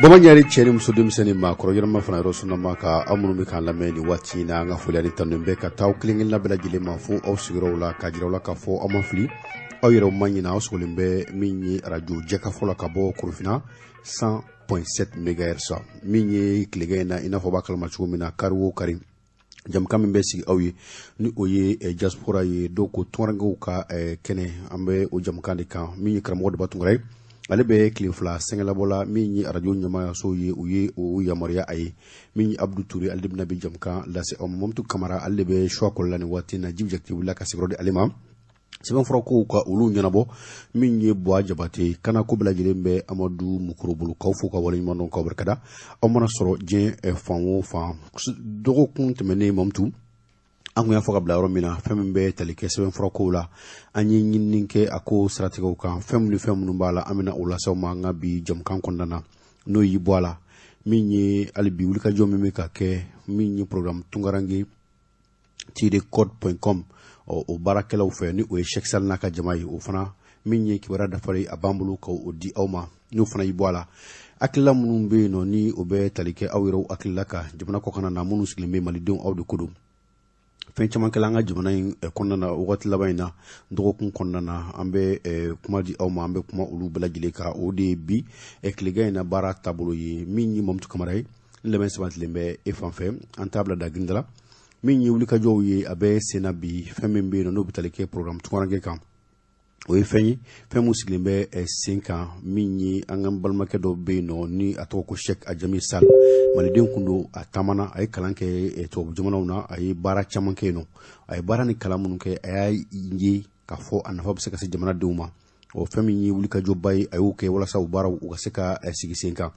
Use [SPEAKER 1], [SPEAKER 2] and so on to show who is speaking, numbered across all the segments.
[SPEAKER 1] Bamaɲari cɛ ni muso, denmisɛnnin, maakɔrɔ, yɛrɛma fana yɔrɔ sunama ka aw minnu bɛ k'an lamɛn nin waati in na, an ka foli ani tanu bɛ ka taa aw kelen kelenna bɛɛ lajɛlen ma fo aw sigiyɔrɔw la, k'a jira aw la k'a fɔ aw ma fili, aw yɛrɛw ma ɲinɛ, aw sigilen bɛ min ye arajo Jɛkafɔ la ka bɔ Korofina 100.7 megahertz. Min ye tilegan in na, i n'a fɔ aw b'a kalama cogo min na, kari o kari, jamukan min bɛ sigi aw ye ni o ye diaspora ye, dɔw ko tunkarankew ka kɛnɛ, an bɛ o jamukan de kan. Min ye karamɔgɔ Daba Tunkara ye, ale bɛ tile 2 sɛgɛlabɔ la. Min ye arajo ɲɛmaayaso ye, u ye o yamaruya a ye. Min ye Abudu Ture, ale de bɛna bi jamukan lase aw ma. Mamutu Kamara, ale de bɛ suwa kɔlɔla nin waati in na. Jibi Jakite wulila ka sigiyɔrɔ di ale ma, sɛbɛnfura kow ka olu ɲɛnabɔ. Min ye Buwa Jabate, kana ko bɛɛ lajɛlen bɛ Amadu Mukoro bolo. K'aw fo ka waleɲuman dɔn, k'aw barikada aw mana sɔrɔ diɲɛ fan o fan. Dɔgɔkun tɛmɛnen, Mamutu, an kun y'a fɔ ka bila yɔrɔ min na, fɛn min bɛ tali kɛ sɛbɛnfura kow la, an ye ɲinini kɛ a ko siratigɛw kan, fɛn minnu ni fɛn minnu b'a la, an bɛna o lase aw ma an ka bi jamukan kɔnɔna na. N'o y'i bɔ a la, min ye hali bi wulikajɔ min bɛ ka kɛ, min ye programme tunkaranke-code.com o baarakɛlaw fɛ, ni o ye Cheikh Sall n'a ka jama ye, o fana min ye kibaruya dafalen a b'an bolo ka o di aw ma. N'o fana y'i bɔ a la, hakilila minnu bɛ yen nɔ, ni o bɛ tali kɛ aw yɛrɛw hakilila kan jamana kɔkan na, minnu sigilen bɛ, malidenw, aw de ko don. Fɛn caman kɛla an ka jamana in kɔnɔna na wagati laban in na, dɔgɔkun kɔnɔna na, an bɛ kuma di aw ma, an bɛ kuma olu bɛɛ lajɛlen kan. O de ye bi tilegan in na baara taabolo ye. Min ye Mamutu Kamara ye, n labɛn sabatilen bɛ e fan fɛ, an t'a bila dagirinda la. Min ye wulikajɔw ye, a bɛ sen na bi. Fɛn min bɛ yen nɔ, n'o bɛ tali kɛ programme tunkaranke kan, o ye fɛn ye, fɛn min sigilen bɛ sen kan. Min ye an ka balimakɛ dɔ bɛ yen nɔ, ni a tɔgɔ ko Cheikh Ajami Sall, maliden kun don, a taamana, a ye kalan kɛ tubabu jamanaw na, a ye baara caman kɛ yen nɔ. A ye baara ni kalan minnu kɛ, a y'a ye k'a fɔ a nafa bɛ se ka se jamanadenw ma. O fɛn min ye wulikajɔba ye, a y'o kɛ walasa o baaraw u ka se ka sigi sen kan.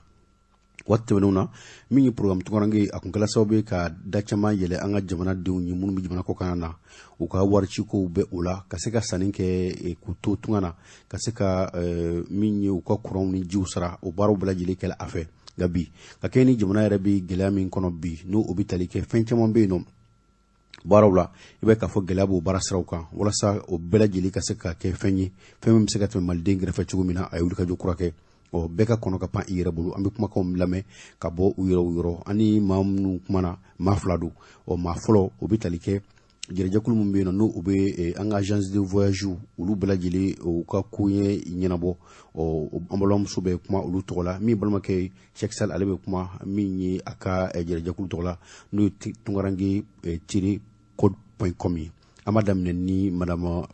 [SPEAKER 1] Waati tɛmɛnenw na, min ye programme tunkaranke, a kun kɛla sababu ye ka da caman yɛlɛ an ka jamanadenw ye minnu bɛ jamana kɔkan na, u ka waricikow bɛ o la, ka se ka sanni kɛ k'u to tunga na, ka se ka min ye u ka kuranw ni jiw sara, o baaraw bɛɛ lajɛlen kɛla a fɛ. Nka bi, ka kɛ ni jamana yɛrɛ bɛ gɛlɛya min kɔnɔ bi, n'o o bɛ tali kɛ fɛn caman bɛ yen nɔ baaraw la, i bɛ k'a fɔ gɛlɛya b'o baara siraw kan. Walasa o bɛɛ lajɛlen ka se ka kɛ fɛn ye, fɛn min bɛ se ka tɛmɛ maliden kɛrɛfɛ cogo min na, a ye wulikajɔ kura kɛ. Ɔ, bɛɛ ka kɔnɔ ka pan i yɛrɛ bolo. An bɛ kumakanw lamɛn ka bɔ u yɛrɛw yɔrɔ. Ani maa minnu kumana, maa fila don. Ɔ, maa fɔlɔ, o bɛ tali kɛ jɛrɛjɛkulu min bɛ yen nɔ, n'o bɛ an ka agence de voyage olu bɛɛ lajɛlen u ka koɲɛ ɲɛnabɔ. Ɔ, an balimamuso bɛ kuma olu tɔgɔ la. Min balimakɛ Cheikh Sall, ale bɛ kuma min ye a ka jɛrɛjɛkulu tɔgɔ la, n'o ye tunkaranke-code.com ye. An b'a daminɛ ni madame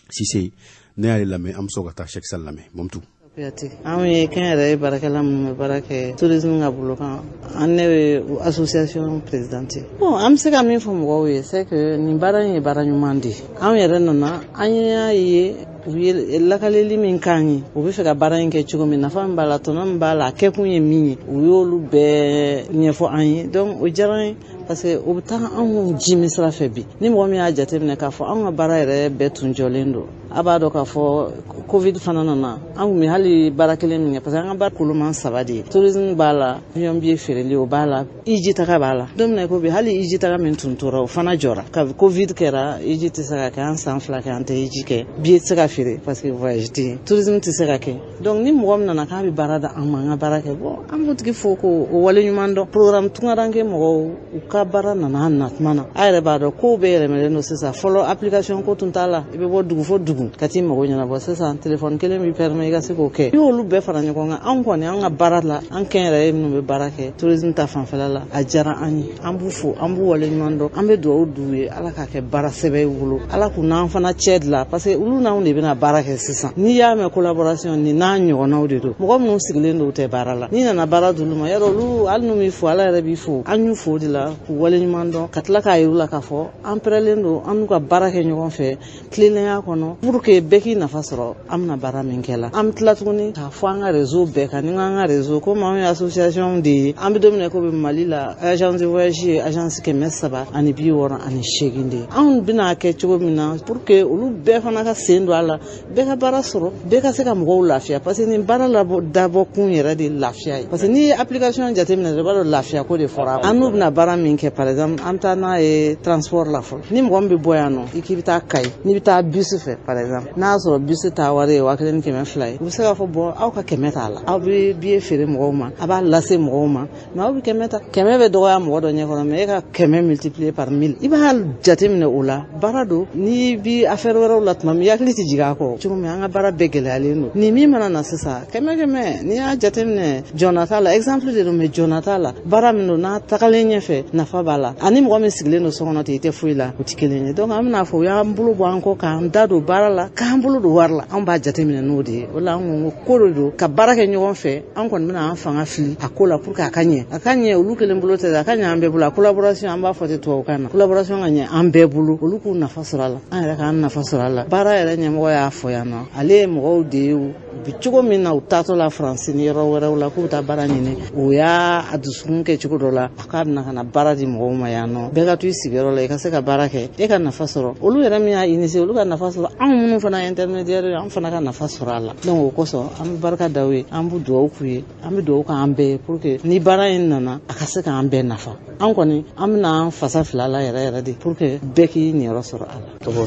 [SPEAKER 1] Sise. Ne y'ale lamɛn, an bɛ sɔrɔ ka taa Cheikh Sall lamɛn. Mamutu.
[SPEAKER 2] Kuyate, anw ye kɛnyɛrɛye baarakɛla minnu bɛ baara kɛ tourisme ka bolo kan, an ne ye association présidente. Bon, an bɛ se ka min fɔ mɔgɔw ye, c'est que nin baara in ye baara ɲuman de ye. Anw yɛrɛ nana, an y'a ye u ye lakaleli min k'an ye, u bɛ fɛ ka baara in kɛ cogo min, nafa min b'a la, tɔnɔ min b'a la, a kɛkun ye min ye, u y'olu bɛɛ ɲɛfɔ an ye. Donc o diyara an ye, parce que o bɛ taa anw ji min sira fɛ bi. Ni mɔgɔ min y'a jateminɛ k'a fɔ anw ka baara yɛrɛ bɛɛ tun jɔlen don, a b'a dɔn k'a fɔ Covid fana nana, an kun bɛ hali baara kelen min kɛ, parce que an ka baara koloman saba de ye: tourisme b'a la, avion billet feereli o b'a la, hiji taga b'a la. Don min na i ko bi, hali hiji taga min tun tora, o fana jɔra ka Covid kɛra. Hiji tɛ se ka kɛ, an san 2 kɛ an tɛ hiji kɛ, billet tɛ se ka feere parce que voyage tɛ yen, tourisme tɛ se ka kɛ. Donc ni mɔgɔ min nana k'a bɛ baara da an ma, an ka baara kɛ, bon, an b'o tigi fo k'o waleɲuman dɔn. Programme tunkaranke mɔgɔw, u ka baara nana a na tuma na, a yɛrɛ b'a dɔn kow bɛɛ yɛlɛmalen don sisan. Fɔlɔ, application ko tun t'a la, i bɛ bɔ dugu fo dugu ka t'i mago ɲɛnabɔ. Sisan, téléphone kelen b'i permet i ka se k'o kɛ. I y'olu bɛɛ fara ɲɔgɔn kan, anw kɔni, an ka baara la, an kɛnyɛrɛye minnu bɛ baara kɛ tourisme ta fanfɛla la, a diyara an ye, an b'u fo, an b'u waleɲuman dɔn, an bɛ dugawu d'u ye, Ala k'a kɛ baara sɛbɛ y'u bolo, Ala k'u n'an fana cɛ dilan, parce que olu n'anw de bɛna baara kɛ sisan. N'i y'a mɛn collaboration, nin n'a ɲɔgɔnnaw de don. Mɔgɔ minnu sigilen don, u tɛ baara la, n'i nana baara d'olu ma, yarɔ olu hali n'u m'i fo, Ala yɛrɛ b'i fo. An y'u fo o de la k'u waleɲuman dɔn, ka tila k'a yir'u la k'a fɔ an pɛrɛlen don an n'u ka baara kɛ ɲɔgɔn fɛ tilennenya kɔnɔ, pour que bɛɛ k'i nafa sɔrɔ an bɛna baara min kɛ la. An bɛ tila tuguni k'a fɔ an ka réseau bɛɛ kan, ni an ka réseau, komi anw ye association de ye, an bɛ don min na i ko bi, Mali la, agence de voyage ye agence 368 de ye. Anw bɛna kɛ cogo min na pour que olu bɛɛ fana ka sen don a la, bɛɛ ka baara sɔrɔ, bɛɛ ka se ka mɔgɔw lafiya, parce que nin baara labɔ dabɔ kun yɛrɛ de lafiya ye. Parce que n'i ye application jateminɛ dɔrɔn, i b'a dɔn lafiya ko de fɔra. An n'u bɛna baara min kɛ, par exemple, an bɛ taa n'a ye transport la fɔlɔ. Ni mɔgɔ min bɛ bɔ yan nɔ, i k'i bɛ taa Kayi, n'i bɛ taa bus fɛ par exemple, n'a y'a sɔrɔ bus ta wari ye 1200 ye, u bɛ se k'a fɔ bon, aw ka 100 t'a la, aw bɛ billet feere mɔgɔw ma, a b'a lase mɔgɔw ma, mais aw bɛ 100 ta. 100 bɛ dɔgɔya mɔgɔ dɔ ɲɛkɔrɔ, mais e ka 100 multiplier par 1000, i b'a jateminɛ o la. Baara don, n'i bi affaire wɛrɛw la, tuma min i hakili tɛ jigin a kɔ. Cogo min an ka baara bɛɛ gɛlɛyalen don, nin min mana na sisan, 100 100, n'i y'a jateminɛ, jɔnna t'a la. Exemple de don, mais jɔnna t'a la. Baara min don, n'a tagalen ɲɛfɛ, nafa b'a la. Ani mɔgɔ min sigilen don so kɔnɔ ten, i tɛ foyi la, o tɛ kelen ye. Donc an bɛna fɔ u y'an bolo bɔ an kɔ, k'an da don baara la, k'an bolo don wari la. Anw b'a jateminɛ n'o de ye. O la an ko ko de don ka baara kɛ ɲɔgɔn fɛ. An kɔni bɛna an fanga fili a ko la pour que a ka ɲɛ. A ka ɲɛ olu kelen bolo tɛ, a ka ɲɛ an bɛɛ bolo. A collaboration, an b'a fɔ ten tubabukan na, collaboration ka ɲɛ an bɛɛ bolo. Olu k'u nafa sɔrɔ a la, an yɛrɛ k'an nafa sɔrɔ a la. Baara yɛrɛ ɲɛmɔgɔ y'a fɔ yan nɔ, ale ye mɔgɔw de ye, u bi cogo min na, u taatɔ la Faransi ni yɔrɔ wɛrɛw la k'u bɛ taa baara ɲini, o y'a dusukun kɛ cogo dɔ la, a k'a bɛna ka na baara di mɔgɔw ma yan nɔ. Bɛɛ ka to i sigiyɔrɔ la, i ka se ka baara kɛ, e ka nafa sɔrɔ, olu yɛrɛ min y'a initier, olu ka nafa sɔrɔ, anw minnu fana ye intermédiaire ye, an fana ka nafa sɔrɔ a la. Donc o kosɔn an bɛ barika da u ye, an bɛ dugawu k'u ye, an bɛ dugawu k'an bɛɛ ye pour que ni baara in nana, a ka se k'an bɛɛ nafa. An kɔni, an bɛna an fasa fila la yɛrɛ yɛrɛ de pour que bɛɛ k'i niyɔrɔ sɔrɔ a la.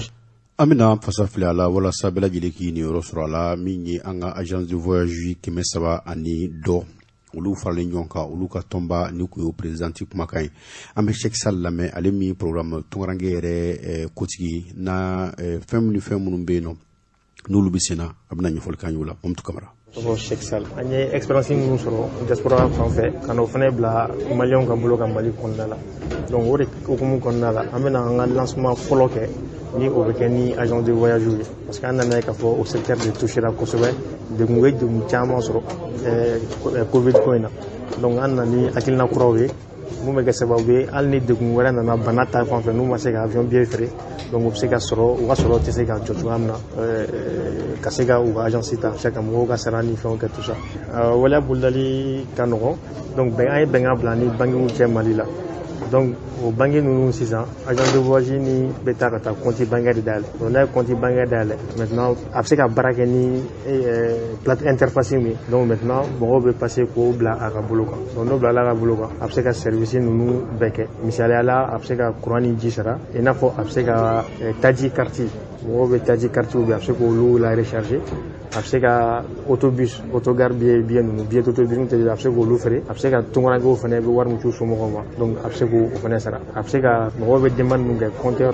[SPEAKER 1] An bɛna fasa fili a la walasa bɛɛ lajɛlen k'i niyɔrɔ sɔrɔ a la. Min ye an ka agence de voyage 300 ani dɔ, olu faralen ɲɔgɔn kan, olu ka tɔnba, ni kun y'o présidente kumakan ye. An bɛ Cheikh Sall lamɛn, ale min programme tunkaranke yɛrɛ kotigi na, fɛn minnu, fɛn minnu bɛ yen nɔ, n'olu bɛ sen na, a bɛna ɲɛfɔli k'an ye o la. Mamutu Kamara.
[SPEAKER 3] Tɔgɔ Cheikh Sall. An ye expérience minnu sɔrɔ diaspora fan fɛ, ka n'o fana bila maliyɛnw ka bolo kan Mali kɔnɔna la. Donc o de hukumu kɔnɔna la, an bɛna an ka lancement fɔlɔ kɛ, ni o bɛ kɛ ni agence de voyage ye, parce que an nana ye k'a fɔ o secteur de touchera kosɛbɛ, degun ye degun caman sɔrɔ Covid ko in na. Donc an nana ni hakilina kuraw ye mun bɛ kɛ sababu ye, hali ni degun wɛrɛ nana bana ta fan fɛ, n'u ma se ka avion billet feere, donc u bɛ se ka sɔrɔ, u ka sɔrɔ tɛ se ka jɔ cogoya min na, ka se ka u ka agence ta, se ka mɔgɔw ka sara ni fɛnw kɛ, tout ça. Waleya bolodali ka nɔgɔn. Donc an ye bɛnkan bila ni banques cɛ Mali la. Donc o banque ninnu sisan, agence de voyage ni bɛ taa ka taa compte bancaire de dayɛlɛ. Donc n'a ye compte bancaire dayɛlɛ, maintenant a bɛ se ka baara kɛ ni plate interface min ye. Donc maintenant mɔgɔw bɛ passer k'o bila a ka bolo kan. Donc n'o bilala a ka bolo kan, a bɛ se ka service ninnu bɛɛ kɛ. Misaliya la, a bɛ se ka courant ni ji sara, i n'a fɔ a bɛ se ka taji carte, mɔgɔw bɛ taji carte bɛ, a bɛ se k'olu la recharger, a bɛ se ka autobus, autogare billet ninnu, billet d'autobus tɛ, a bɛ se k'olu feere, a bɛ se ka tunkarankew fana bɛ wari min c'u somɔgɔw ma, donc a bɛ se k'o fana sara, a bɛ se ka mɔgɔw bɛ demande minnu kɛ, compteur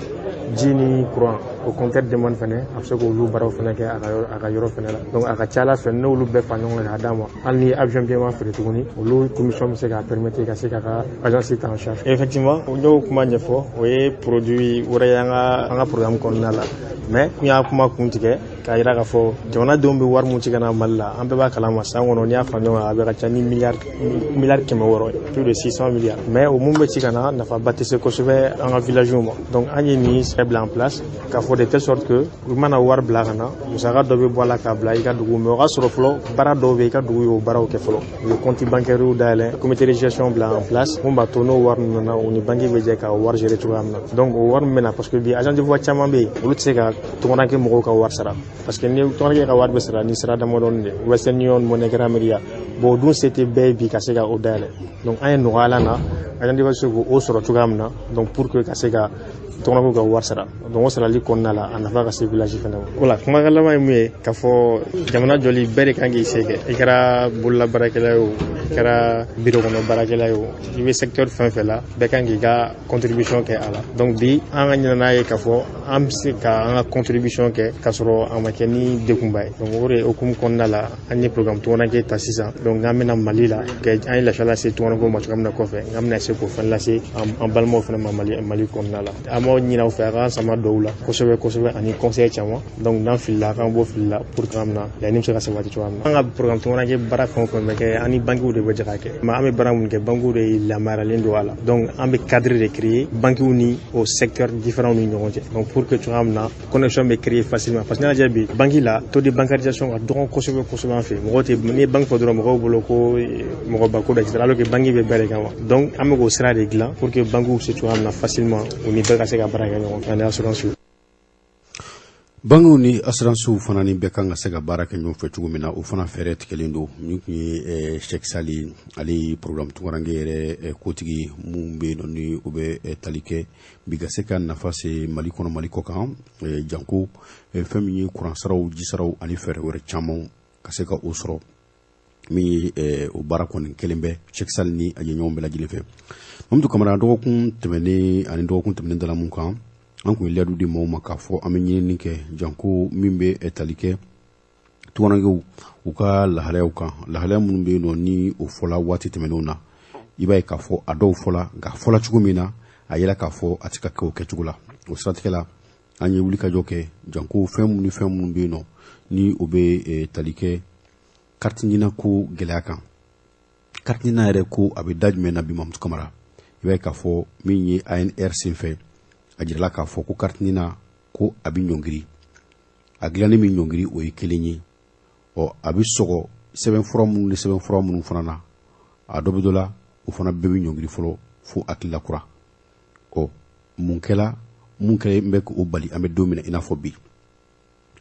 [SPEAKER 3] ji ni courant, o compteur demande fana, a bɛ se k'olu baaraw fana kɛ a ka yɔrɔ fana la. Donc a ka ca ala fɛ, n'olu bɛɛ fara ɲɔgɔn kan k'a d'a ma, hali ni avion billet ma feere tuguni, olu commission bɛ se k'a permettre ka se k'a ka agence ta en charge. Effectivement, n y'o kuma ɲɛfɔ, o ye produit wɛrɛ ye an ka programme kɔnɔna la, mais kun y'a kuma kun tigɛ k'a yira k'a fɔ jamanadenw bɛ wari mun ci ka na Mali la, an bɛɛ b'a kalama, san kɔnɔ, n'i y'a fara ɲɔgɔn kan, a bɛ ka ca ni miliyari 600 ye, plus de 600 milliards. Mais o mun bɛ ci ka na, nafaba tɛ se kosɛbɛ an ka village ma. Donc an ye nin sɛ bila en place k'a fɔ de telle sorte que u mana wari bila ka na, musaka dɔ bɛ bɔ a la k'a bila i ka dugu, mais o ka sɔrɔ fɔlɔ baara dɔw bɛ yen, i ka dugu y'o baaraw kɛ fɔlɔ. U ye compte bancaire dayɛlɛ, comité de gestion bila en place mun b'a to n'o wari nana, u ni banque bɛ jɛ ka wari gérer cogoya min na. Donc o wari min bɛ na, parce que bi agent de voyage caman bɛ yen, olu tɛ se ka tunkaranke mɔgɔw ka wari sara, parce que ni tunkaranke ka wari bɛ sara ni sira damadɔni de, Western Union, MoneyGram, Ria. Bon, o dun se tɛ bɛɛ ye bi ka se ka o dayɛlɛ. Donc an ye nɔgɔya la na, agent de voyage se k'o sɔrɔ cogoya min na, donc pour que ka se ka tunkarankew ka wari sara. Donc o sarali kɔnɔna la, a nafa ka se village fana ma. Voilà, kumakan laban ye mun ye? K'a fɔ jamana jɔli, bɛɛ de kan k'i se kɛ. I kɛra bololabaarakɛla ye o, i kɛra biro kɔnɔ baarakɛla ye o, i bɛ secteur fɛn fɛn la, bɛɛ kan k'i ka contribution kɛ a la. Donc bi an ka ɲinɛ n'a ye k'a fɔ an bɛ se ka an ka contribution kɛ k'a sɔrɔ a ma kɛ ni degunba ye. Donc o de hukumu kɔnɔna la, an ye programme tunkaranke ta sisan. Donc an bɛna Mali la kɛ, an ye lafiya lase tunkarankew ma cogoya min na kɔfɛ, an bɛna se k'o fana lase an balimaw fana ma Mali kɔnɔna la. An b'aw ɲini aw fɛ, a k'an sama dɔw la kosɛbɛ kosɛbɛ, ani conseil caman. Donc n'an filila, a k'an bɔ fili la pour que an bɛna laɲini bɛ se ka sabati cogoya min na. An ka programme tunkaranke baara fɛn o fɛn bɛ kɛ, an ni banques de bɛ jɛ k'a kɛ. Mais an bɛ baara mun kɛ, banques de lamaralen don a la. Donc an bɛ cadre de créer banques ni o secteur différents ni ɲɔgɔn cɛ, donc pour que cogoya min na connexion bɛ créer facilement, parce que n'a lajɛ bi, banque la, taux de bancarisation ka dɔgɔ kosɛbɛ kosɛbɛ an fɛ yen. Mɔgɔw tɛ, n'i ye banque fɔ dɔrɔn, mɔgɔw bolo ko mɔgɔba ko dɔ, etc., alors que banque bɛ bɛɛ de kan wa. Donc an bɛ k'o sira de dilan pour que banques bɛ se cogoya min na facilement, u ni bɛɛ ka se ka baara kɛ ɲɔgɔn fɛ, ani assurance.
[SPEAKER 1] Bankiw ni asiransiw fana ni bɛɛ kan ka se ka baara kɛ ɲɔgɔn fɛ cogo min na, o fana fɛɛrɛ tigɛlen don. Min tun ye Cheick Sall, ale ye programme tunkaranke yɛrɛ kotigi mun bɛ yen ni o bɛ tali kɛ bi ka se ka nafa se Mali kɔnɔ, Mali kɔ kan, janko fɛn min ye kuransaraw, jisaraw ani fɛɛrɛ wɛrɛ caman ka se ka o sɔrɔ. Min ye o baara kɔni kelen bɛ Cheick Sall ni a jɛɲɔgɔn bɛɛ lajɛlen fɛ. Mamutu Kamara, dɔgɔkun tɛmɛnen ani dɔgɔkun tɛmɛnen dala mun kan, an kun ye layidu di maaw ma k'a fɔ an bɛ ɲinini kɛ, janko min bɛ tali kɛ tunkarankew u ka lahalayaw kan, lahalaya minnu bɛ yen nɔ ni o fɔla waati tɛmɛnenw na. I b'a ye k'a fɔ a dɔw fɔla, nka a fɔla cogo min na, a yira k'a fɔ a tɛ ka kɛ o kɛcogo la. O siratigɛ la, an ye wulikajɔ kɛ, janko fɛn minnu ni fɛn minnu bɛ yen nɔ ni o bɛ tali kɛ carte NINA ko gɛlɛya kan. Carte NINA yɛrɛ ko a bɛ da jumɛn na bi, Mamutu Kamara? I b'a ye k'a fɔ min ye ANR senfɛ, a jirala k'a fɔ ko carte NINA ko a bɛ ɲɔngiri. A dilanni min ɲɔngiri, o ye kelen ye. Ɔ, a bɛ sɔgɔ sɛbɛnfura minnu ni sɛbɛnfura minnu fana na, a dɔ bɛ dɔ la, o fana bɛɛ bɛ ɲɔngiri fɔlɔ fo hakilila kura. Ɔ, mun kɛla, mun kɛlen bɛ k'o bali an bɛ don min na i n'a fɔ bi?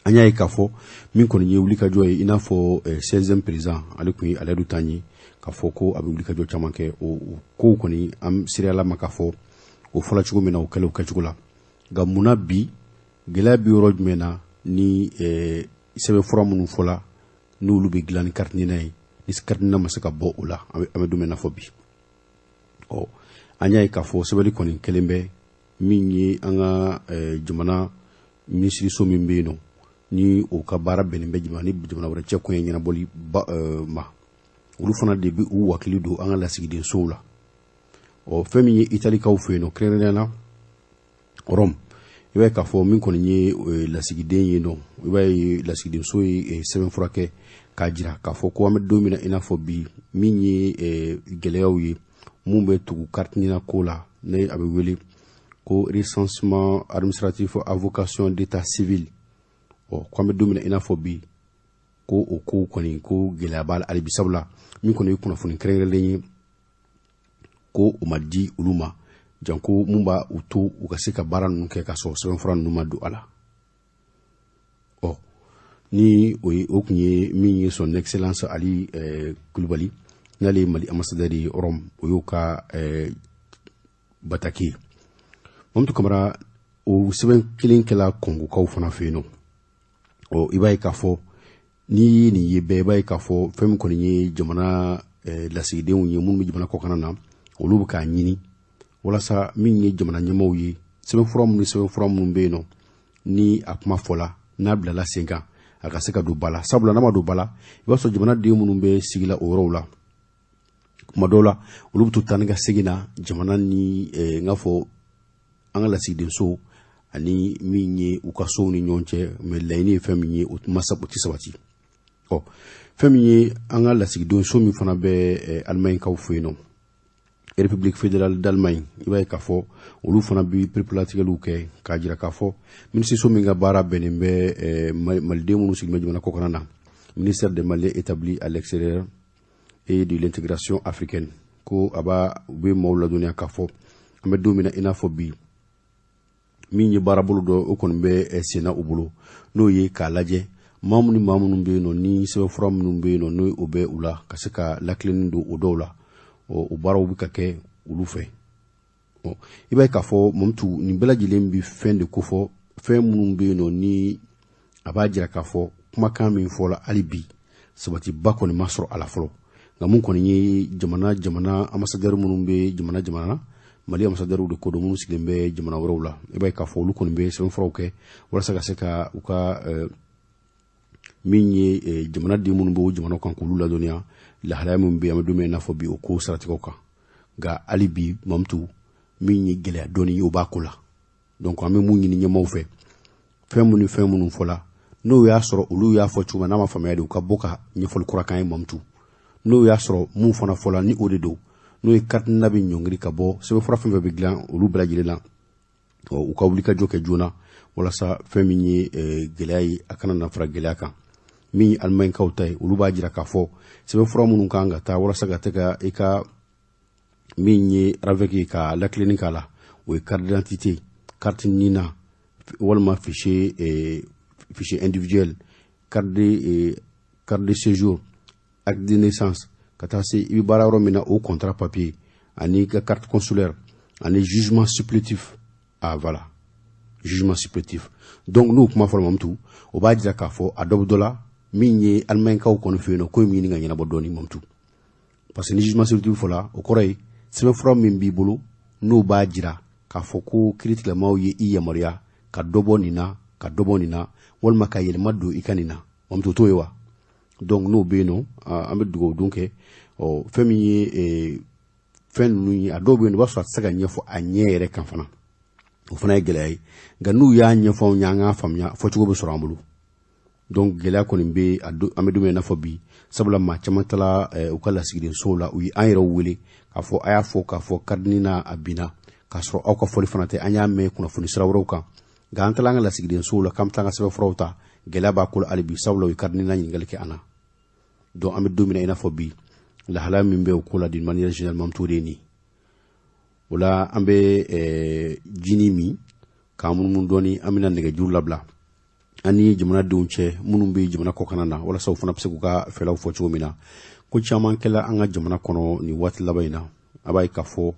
[SPEAKER 1] An y'a ye k'a fɔ min kɔni ye wulikajɔ ye, i n'a fɔ 16e président, ale tun ye Alayidu tan ye k'a fɔ ko a bɛ wulikajɔ caman kɛ. O kow kɔni, an seereyala ma k'a fɔ o fɔla cogo min na, o kɛlen o kɛcogo la. Nka munna bi gɛlɛya bɛ yɔrɔ jumɛn na ni sɛbɛnfura minnu fɔla n'olu bɛ dilan ni carte NINA ye, ni carte NINA ma se ka bɔ o la an bɛ don min na fɔ bi? Ɔ, an y'a ye k'a fɔ sɛbɛnni kɔni kɛlen bɛ min ye an ka jamana minisiriso min bɛ yen nɔ ni o ka baara bɛnnen bɛ jamana ni jamana wɛrɛ cɛ koɲɛ ɲɛnabɔli ma, olu fana de bɛ u wakili don an ka lasigidensow la. Ɔ, fɛn min ye Italikaw fɛ yen nɔ, kɛrɛnkɛrɛnnenya la Rome, i b'a ye k'a fɔ min kɔni ye lasigiden ye nɔ, i b'a ye lasigidenso ye sɛbɛnfura kɛ k'a jira k'a fɔ ko an bɛ don min na i n'a fɔ bi, min ye gɛlɛyaw ye mun bɛ tugu carte NINA ko la, ne a bɛ wele ko recensement administratif à vocation d'état civil. Ɔ, ko an bɛ don min na i n'a fɔ bi, ko o ko kɔni ko gɛlɛya b'a la hali bi, sabula min kɔni ye kunnafoni kɛrɛnkɛrɛnlen ye ko o ma di olu ma, janko mun b'a u to u ka se ka baara ninnu kɛ k'a sɔrɔ sɛbɛnfura ninnu ma don a la. Ɔ, ni o ye, o tun ye min ye Son Excellence Ali Kulubali, n'ale ye Mali ambassadeur ye Rome, o y'o ka bataki ye. Mamutu Kamara, o sɛbɛn kelen kɛla Kɔngokaw fana fɛ yen nɔ. Ɔ, i b'a ye k'a fɔ n'i ye nin ye bɛɛ, i b'a ye k'a fɔ fɛn min kɔni ye jamana lasigidenw ye minnu bɛ jamana kɔkanna na, olu bɛ k'a ɲini walasa min ye jamana ɲɛmaaw ye, sɛbɛnfura minnu bɛ yen nɔ ni a kuma fɔla, n'a bilala sen kan, a ka se ka don ba la. Sabula n'a ma don ba la, i b'a sɔrɔ jamanaden minnu bɛ sigi la o yɔrɔw la, kuma dɔw la olu bɛ to taa ni ka segin na jamana ni n k'a fɔ an ka lasigidenso ani min ye u ka sow ni ɲɔgɔn cɛ. Mɛ laɲini ye fɛn min ye, o ma o tɛ sabati. Ɔ, fɛn min ye an ka lasigidenso min fana bɛ Alimaɲikaw fɛ yen nɔ, République fédérale d'Allemagne, i b'a ye k'a fɔ olu fana bi perepelatigɛliw kɛ k'a jira k'a fɔ minisiriso min ka baara bɛnnen bɛ maliden minnu sigilen bɛ jamana kɔkanna na, ministère des Maliens établis à l'extérieur et de l'intégration africaine, ko a b'a u bɛ maaw ladɔnniya k'a fɔ an bɛ don min na i n'a fɔ bi, min ye baarabolo dɔ o kɔni bɛ senna u bolo, n'o ye k'a lajɛ maa minnu ni maa minnu bɛ yen nɔ ni sɛbɛnfura minnu bɛ yen nɔ n'o o bɛ u la, ka se ka lakilenni don o dɔw la. O baaraw bɛ ka kɛ olu fɛ. I b'a ye k'a fɔ, Mamutu, nin bɛɛ lajɛlen bɛ fɛn de kofɔ, fɛn minnu bɛ yen nɔ ni a b'a jira k'a fɔ kumakan min fɔla, hali bi sabatiba kɔni ma sɔrɔ a la fɔlɔ. Nka mun kɔni ye jamana ambassadeur minnu bɛ jamana jamana na, Mali ambassadeur de ko don, minnu sigilen bɛ jamana wɛrɛw la, i b'a ye k'a fɔ olu kɔni bɛ sɛbɛnfuraw kɛ walasa ka se ka u ka min ye jamanaden minnu bɛ o jamana kan, k'olu ladɔnniya lahalaya min bɛ yen an bɛ don min na i n'a fɔ bi, o ko siratigɛw kan. Nka hali bi, Mamutu, min ye gɛlɛya dɔɔni ye, o b'a ko la. Donc an bɛ mun ɲini ɲɛmaaw fɛ? Fɛn minnu ni fɛn minnu fɔla, n'o y'a sɔrɔ olu y'a fɔ cogo min n'a ma faamuya de, u ka bɔ ka ɲɛfɔli kura kan ye, Mamutu. N'o y'a sɔrɔ mun fana fɔla ni o de don, n'o ye carte NINA bɛ ɲɔngiri ka bɔ sɛbɛnfura fɛn fɛn bɛ dilan olu bɛɛ lajɛlen na, u ka wuli ka jɔ kɛ joona walasa fɛn min ye gɛlɛya ye, a kana na fara gɛlɛya kan. Min ye Alimaɲikaw ta ye, olu b'a jira k'a fɔ sɛbɛnfura minnu kan ka taa walasa ka se ka i ka min ye RAVEC ye ka lakilenni k'a la, o ye carte d'identité, carte NINA walima fichier. fichier individuel, carte de séjour, acte de naissance, ka taa se i bɛ baara yɔrɔ min na, o contrat papier, ani ka carte consulaire, ani jugement supplétif. Ah voilà, jugement supplétif. Donc n'o kuma fɔra, Mamutu, o b'a jira k'a fɔ a dɔ bɛ dɔ la. Min ye Alimaɲikaw kɔni fɛ yen nɔ, ko in bɛ ɲini ka ɲɛnabɔ dɔɔni, Mamutu, parce que ni jugement supplétif fɔla, o kɔrɔ ye sɛbɛnfura min b'i bolo, n'o b'a jira k'a fɔ ko kiiritigɛlamaaw ye i yamaruya ka dɔ bɔ nin na, ka dɔ bɔ nin na, walima ka yɛlɛma don i ka nin na. Mamutu, t'o ye wa? Donc n'o bɛ yen nɔ, an bɛ dugawu don kɛ. Ɔ, fɛn min ye fɛn ninnu ye, a dɔw bɛ yen, i b'a sɔrɔ a tɛ se ka ɲɛfɔ a ɲɛ yɛrɛ kan fana, o fana ye gɛlɛya ye. Nka n'u y'a ɲɛfɔ anw ye, an k'a faamuya, fɔcogo bɛ sɔrɔ an bolo. Donc gɛlɛya kɔni bɛ an bɛ don min na i n'a fɔ bi, sabula maa caman taara u ka lasigidensow la, u ye an yɛrɛw wele k'a fɔ a y'a fɔ k'a fɔ carte NINA a binna, k'a sɔrɔ aw ka fɔli fana tɛ, an y'a mɛn kunnafoni sira wɛrɛw kan. Nka an taara an ka lasigidensow la k'an bɛ taa an ka sɛbɛnfuraw ta, gɛlɛya b'a ko la hali bi, sabula u ye carte NINA ɲininkali kɛ an na. Donc an bɛ don min na i n'a fɔ bi, lahalaya min bɛ o ko la d'une manière générale, Mamutu, o de ye nin. O la an bɛ jini min k'an munumunu dɔɔni, an bɛna nɛgɛjuru labila an ni jamanadenw cɛ minnu bɛ jamana kɔkanna na, walasa u fana bɛ se k'u ka fɛlaw fɔ cogo min na. Ko caman kɛla an ka jamana kɔnɔ nin waati laban in na. A b'a ye k'a fɔ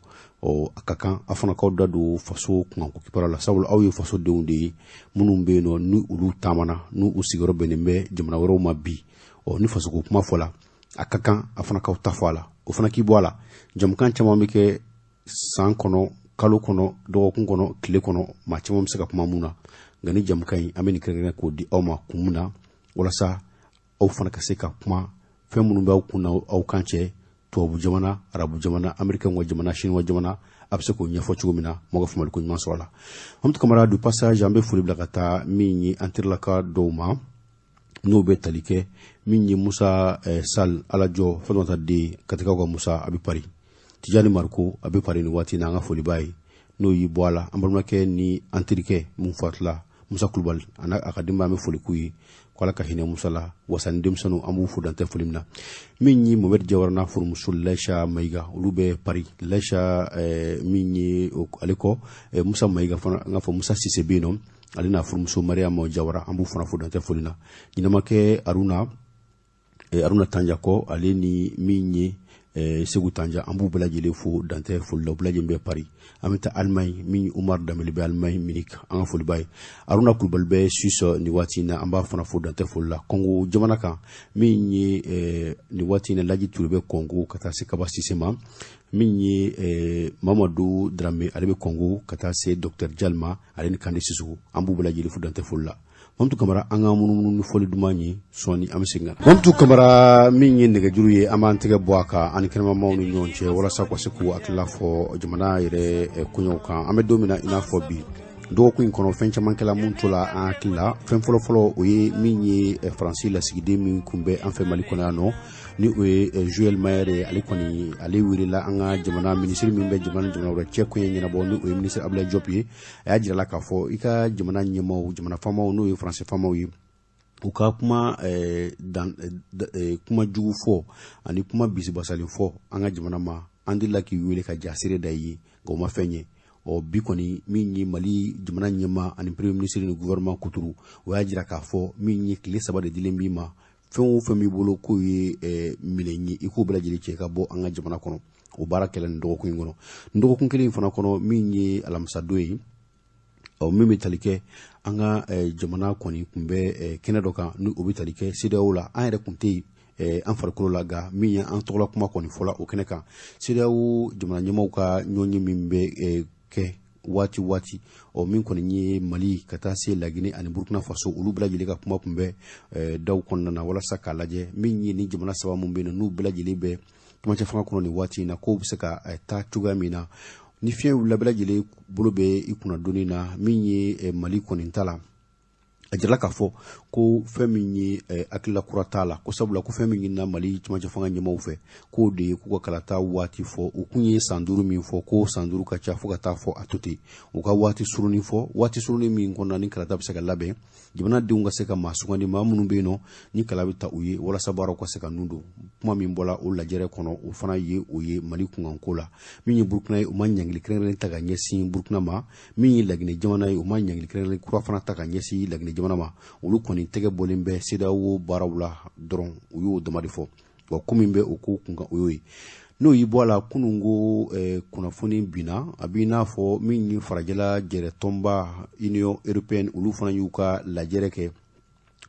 [SPEAKER 1] a ka kan aw fana k'aw da don faso kunkanko kibaruya la, sabula aw ye fasodenw de ye minnu bɛ yen nɔ, ni olu taamana, n'u u sigiyɔrɔ bɛnnen bɛ jamana wɛrɛw ma bi. Ɔ, ni fasoko kuma fɔla, a ka kan a fana k'aw ta fɔ a la, o fana k'i bɔ a la. Jamukan caman bɛ kɛ san kɔnɔ, kalo kɔnɔ, dɔgɔkun kɔnɔ, tile kɔnɔ, maa caman bɛ se ka kuma mun na. Nka ni jamukan in, an bɛ nin kɛrɛnkɛrɛn k'o di aw ma kun min na, walasa aw fana ka se ka kuma fɛn minnu b'aw kun na, aw kan cɛ, tubabu jamana, arabu jamana, américain ka jamana, chinois jamana, a bɛ se k'o ɲɛfɔ cogo min na, mɔgɔ faamuyali ko ɲuman sɔrɔ a la. Mamutu Kamara, du passage, an bɛ foli bila ka taa min ye an terilaka dɔw ma, n'o bɛ tali kɛ min ye Musa Sal Alajɔ Fatumata den, Katikaw ka Musa, a bɛ Paris, Tijani Mariko, a bɛ Paris nin waati na, an ka foli b'a ye. N'o y'i bɔ a la, an balimakɛ ni an terikɛ mun fatula, Musa Kulubali, a n'a a ka denbaya, an bɛ foli k'u ye ko Ala ka hinɛ Musa la. Wasa ni denmisɛnninw, an b'u fo dantɛ foli min na. Min ye Mohamed Jawara n'a furumuso Laïcha Mayiga, olu bɛ Paris. Laïcha min ye ale kɔ, Musa Mayiga fana, an k'a fɔ Musa Sise bɛ yen nɔ, ale n'a furumuso Mariama Jawara, an b'u fana fo dantɛ foli na. Ɲinɛmakɛ Aruna Tanja kɔ, ale ni min ye Segu Tanja, an b'u bɛɛ lajɛlen fo dantɛ foli la, u bɛɛ lajɛlen bɛ Paris. An bɛ taa Allemagne, min Umar Danbele bɛ Allemagne, Munich, an ka foli b'a ye. Aruna Kulubali bɛ Suisse nin waati in na, an b'a fana fo dantɛ foli la. Congo jamana kan, min ye nin waati in na Laji Ture bɛ Congo, ka taa se Kaba Sise ma. Min ye Mamadu Darame, ale bɛ Congo, ka taa se Docteur Jalma, ale ni Kande Sisugu, an b'u bɛɛ lajɛlen fo dantɛ foli la. Mamutu Kamara, an ka munumunu ni fɔli duman ye sɔɔni, an bɛ segin ka na. Mamutu Kamara, min ye nɛgɛjuru ye, an b'an tɛgɛ bɔ a kan ani kɛnɛmamaw ni ɲɔgɔn cɛ, walasa ka se k'u hakilila fɔ jamana yɛrɛ koɲɛw kan. An bɛ don min na i n'a fɔ bi, dɔgɔkun in kɔnɔ, fɛn caman kɛla mun tola an hakili la. Fɛn fɔlɔfɔlɔ, o ye min ye Faransi lasigiden min kun bɛ an fɛ Mali kɔnɔ yan nɔ, ni o ye Joël Maher ye. Ale kɔni, ale welela an ka jamana minisiri min bɛ jamana ni jamana wɛrɛ cɛ koɲɛ ɲɛnabɔ, ni o ye minisiri Abdoulaye Diop ye. A y'a jira la k'a fɔ i ka jamana ɲɛmaaw, jamana faamaw, n'o ye Faransi faamaw ye, u ka kuma kuma jugu fɔ ani kuma bisibasalen fɔ an ka jamana ma, an delila k'i wele ka jasere da i ye, nka o ma fɛn ye. Ɔ, bi kɔni, min ye Mali jamana ɲɛmaa ani premier ministre ni gouvernement kuturu, o y'a jira k'a fɔ min ye tile 3 de dilen b'i ma, fɛn o fɛn b'i bolo k'o ye minɛn ye, i k'o bɛɛ lajɛlen cɛ ka bɔ an ka jamana kɔnɔ. O baara kɛla nin dɔgɔkun in kɔnɔ. Nin dɔgɔkun kelen in fana kɔnɔ, min ye alamisadon ye, ɔ, min bɛ tali kɛ an ka jamana kɔni tun bɛ kɛnɛ dɔ kan, ni o bɛ tali kɛ CEDEAO la. An yɛrɛ tun tɛ yen an farikolo la, nka min ye an tɔgɔla kuma kɔni fɔla o kɛnɛ kan, CEDEAO jamana ɲɛmaaw ka ɲɔgɔnye min bɛ kɛ waati waati. Ɔ, min kɔni ye Mali ka taa se Laginɛ ani Burukina Faso, olu bɛɛ lajɛlen ka kuma tun bɛ daw kɔnɔna na, walasa k'a lajɛ min ye ni jamana saba min bɛ yen, n'u bɛɛ lajɛlen bɛ camancɛ fanga kɔnɔ nin waati in na, k'o bɛ se ka taa cogoya min na ni fiɲɛ wulila, bɛɛ lajɛlen bolo bɛ i kunna donni na. Min ye Mali kɔni ta la, a jirala k'a fɔ Ko fɛn min ye hakilila kura t'a la, ko sabula ko fɛn min ɲinina Mali cɛmancɛ fanga ɲɛmaaw fɛ, k'o de ye k'u ka kalata waati fɔ. U kun ye san 5 min fɔ, ko san 5 ka ca fo ka taa fɔ a to ten. U ka waati surunin fɔ, waati surunin min kɔnɔna ni kalata bɛ se ka labɛn, jamanadenw ka se ka maa sugandi, maa minnu bɛ yen nɔ ni kala bɛ ta u ye, walasa baaraw ka se ka nun don. Kuma min bɔla o lajɛrɛ kɔnɔ, o fana ye o ye Mali kunkanko la. Min ye Burukina ye, u ma ɲangili kɛrɛnkɛrɛnnen ta ka ɲɛsin Burukina ma. Min ye Laginɛ jamana ye, u ma ɲangili kɛrɛnkɛrɛnnen kura fana ta ka ɲɛsin Laginɛ jamana ma. Olu kɔni tɛgɛ bɔlen bɛ CEDEAO baaraw la dɔrɔn, u y'o dama de fɔ. Wa ko min bɛ o ko kunkan, o y'o ye. N'o y'i bɔ a la, kunun ko kunnafoni binna, a b'i n'a fɔ min ye farajɛla jɛrɛtɔnba Union européenne, olu fana y'u ka lajɛrɛ kɛ.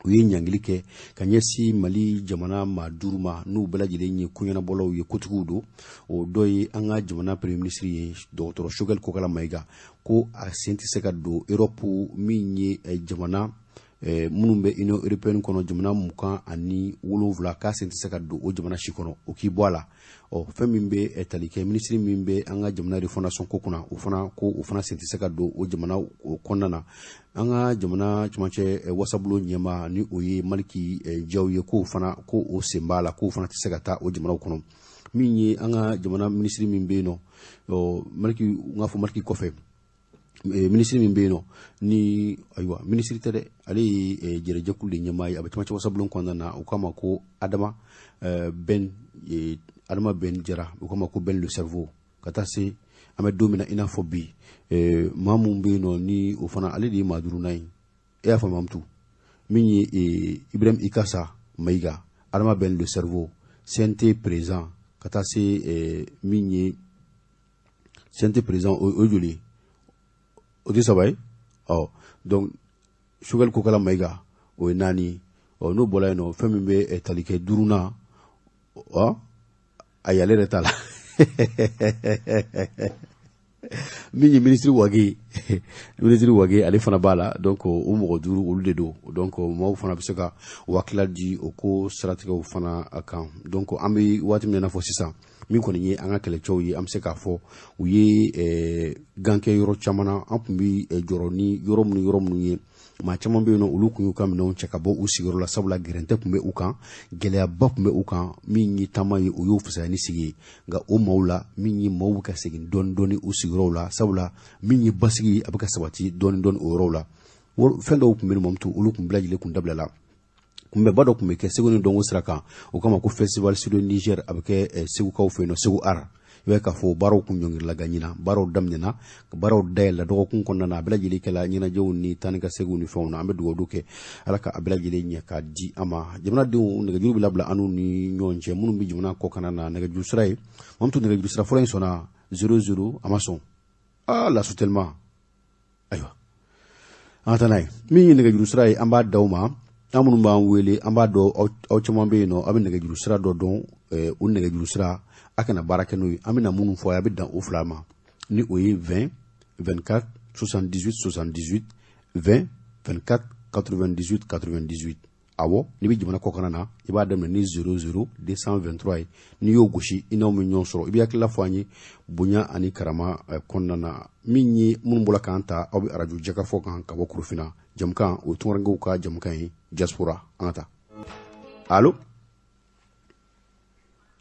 [SPEAKER 1] U ye ɲangili kɛ ka ɲɛsin Mali jamana maa 5 ma, n'u bɛɛ lajɛlen ye koɲɛnabɔlaw ye, kotigiw don. O dɔ ye an ka jamana premier ministre ye, dɔgɔtɔrɔ Choguel Kokala Mayiga, ko a sen tɛ se ka don Europe min ye jamana minnu bɛ Union européenne kɔnɔ, jamana 27, k'a sen tɛ se ka don o jamana si kɔnɔ, o k'i bɔ a la. Ɔ fɛn min bɛ tali kɛ minisiri min bɛ an ka jamana refondation ko kunna, o fana ko o fana sen tɛ se ka don o jamana o kɔnɔna na. An ka jamana cɛmancɛ wasabulon ɲɛmaa, ni o ye Maliki Jaw ye, k'o fana ko o sen b'a la, k'o fana tɛ se ka taa o jamanaw kɔnɔ. Min ye an ka jamana minisiri min bɛ yen nɔ, Maliki, n k'a fɔ Maliki kɔfɛ, minisiri min bɛ yen nɔ, ni ayiwa minisiri tɛ dɛ, ale ye jɛrɛjɛkulu de ɲɛmaa ye, a bɛ cɛmancɛ wasabulon kɔnɔna na, u k'a ma ko Adama Ben, Adama Ben Jara, u k'a ma ko Ben le cerveau. Ka taa se an bɛ don min na i n'a fɔ bi, maa mun bɛ yen nɔ ni o fana ale de ye maa 5nan ye, e y'a faamu tu, min ye Ibrahim Ikasa Mayiga, Adama Ben le cerveau, CNT président, ka taa se min ye CNT président, o ye joli ye? O tɛ 3 ye. Ɔ donc Choguel Kokala Mayiga, o ye 4 ye. Ɔ n'o bɔra yen nɔ, fɛn min bɛ tali kɛ 5nan, ɔ ayi ale yɛrɛ t'a la. Min ye minisiri Wage, minisiri Wage ale fana b'a la. Donc o mɔgɔ 5 olu de don. Donc maaw fana bɛ se ka o hakilila di o ko siratigɛw fana kan. Donc an bɛ waati min na i n'a fɔ sisan, min kɔni ye an ka kɛlɛcɛw ye, an bɛ se k'a fɔ u ye gan kɛ yɔrɔ caman na. An tun bɛ jɔrɔ ni yɔrɔ minnu ye, maa caman bɛ yen nɔ, olu tun y'u ka minɛnw cɛ ka bɔ u sigiyɔrɔ la, sabula gɛrɛntɛ tun bɛ u kan, gɛlɛyaba tun bɛ u kan. Min ye taama ye, o y'o fisaya ni sigi ye. Nka o maaw la, min ye maaw bɛ ka segin dɔɔni dɔɔni u sigiyɔrɔw la, sabula min ye basigi ye, a bɛ ka sabati dɔɔni dɔɔni o yɔrɔw la. Fɛn dɔw tun bɛ yen nɔ, olu tun bɛɛ lajɛlen tun dabila la. Kunbɛba dɔ tun bɛ kɛ Segu ni Dɔnko sira kan, o kama ko festival Sud Niger, a bɛ kɛ Segukaw fɛ yen nɔ, Segu Art. I b'a ye k'a fɔ baaraw kun ɲɔngirila ka ɲina, baaraw daminɛna, baaraw dayɛlɛla dɔgɔkun kɔnɔna na, a bɛɛ lajɛlen kɛla ɲɛnajɛw ni taa ni ka seginw ni fɛnw na. An bɛ dugawu don kɛ Ala ka a bɛɛ lajɛlen ɲɛ k'a di an ma. Jamanadenw, nɛgɛjuru bɛ labila an n'u ni ɲɔgɔn cɛ, minnu bɛ jamana kɔkanna na, nɛgɛjuru sira ye Mamutu, nɛgɛjuru sira fɔlɔ in sɔnna 00, a ma sɔn. Ah la soutènement, ayiwa an ka taa n'a ye. Min ye nɛgɛjuru sira ye, an b'a d'aw ma, an minnu b'an wele, an b'a dɔn aw caman bɛ yen nɔ, aw bɛ nɛgɛjuru sira dɔ dɔn, o nɛgɛjuru sira a kana baara kɛ n'o ye. An bɛna minnu fɔ a bɛ dan o 2 ma, ni o ye 20 24 78 78, 20 24 98 98. Awɔ, n'i bɛ jamana kɔkanna na, i b'a daminɛ ni 00 223 ye. N'i y'o gosi, i n'anw bɛ ɲɔgɔn sɔrɔ. I bɛ hakilila fɔ an ye bonya ani karama kɔnɔna na. Min ye minnu bɔra k'an ta, aw bɛ arajo jɛkafɔ kan ka bɔ Korofina. Jamukan o ye tunkarankew ka jamukan ye, diaspora. An ka taa. Allo,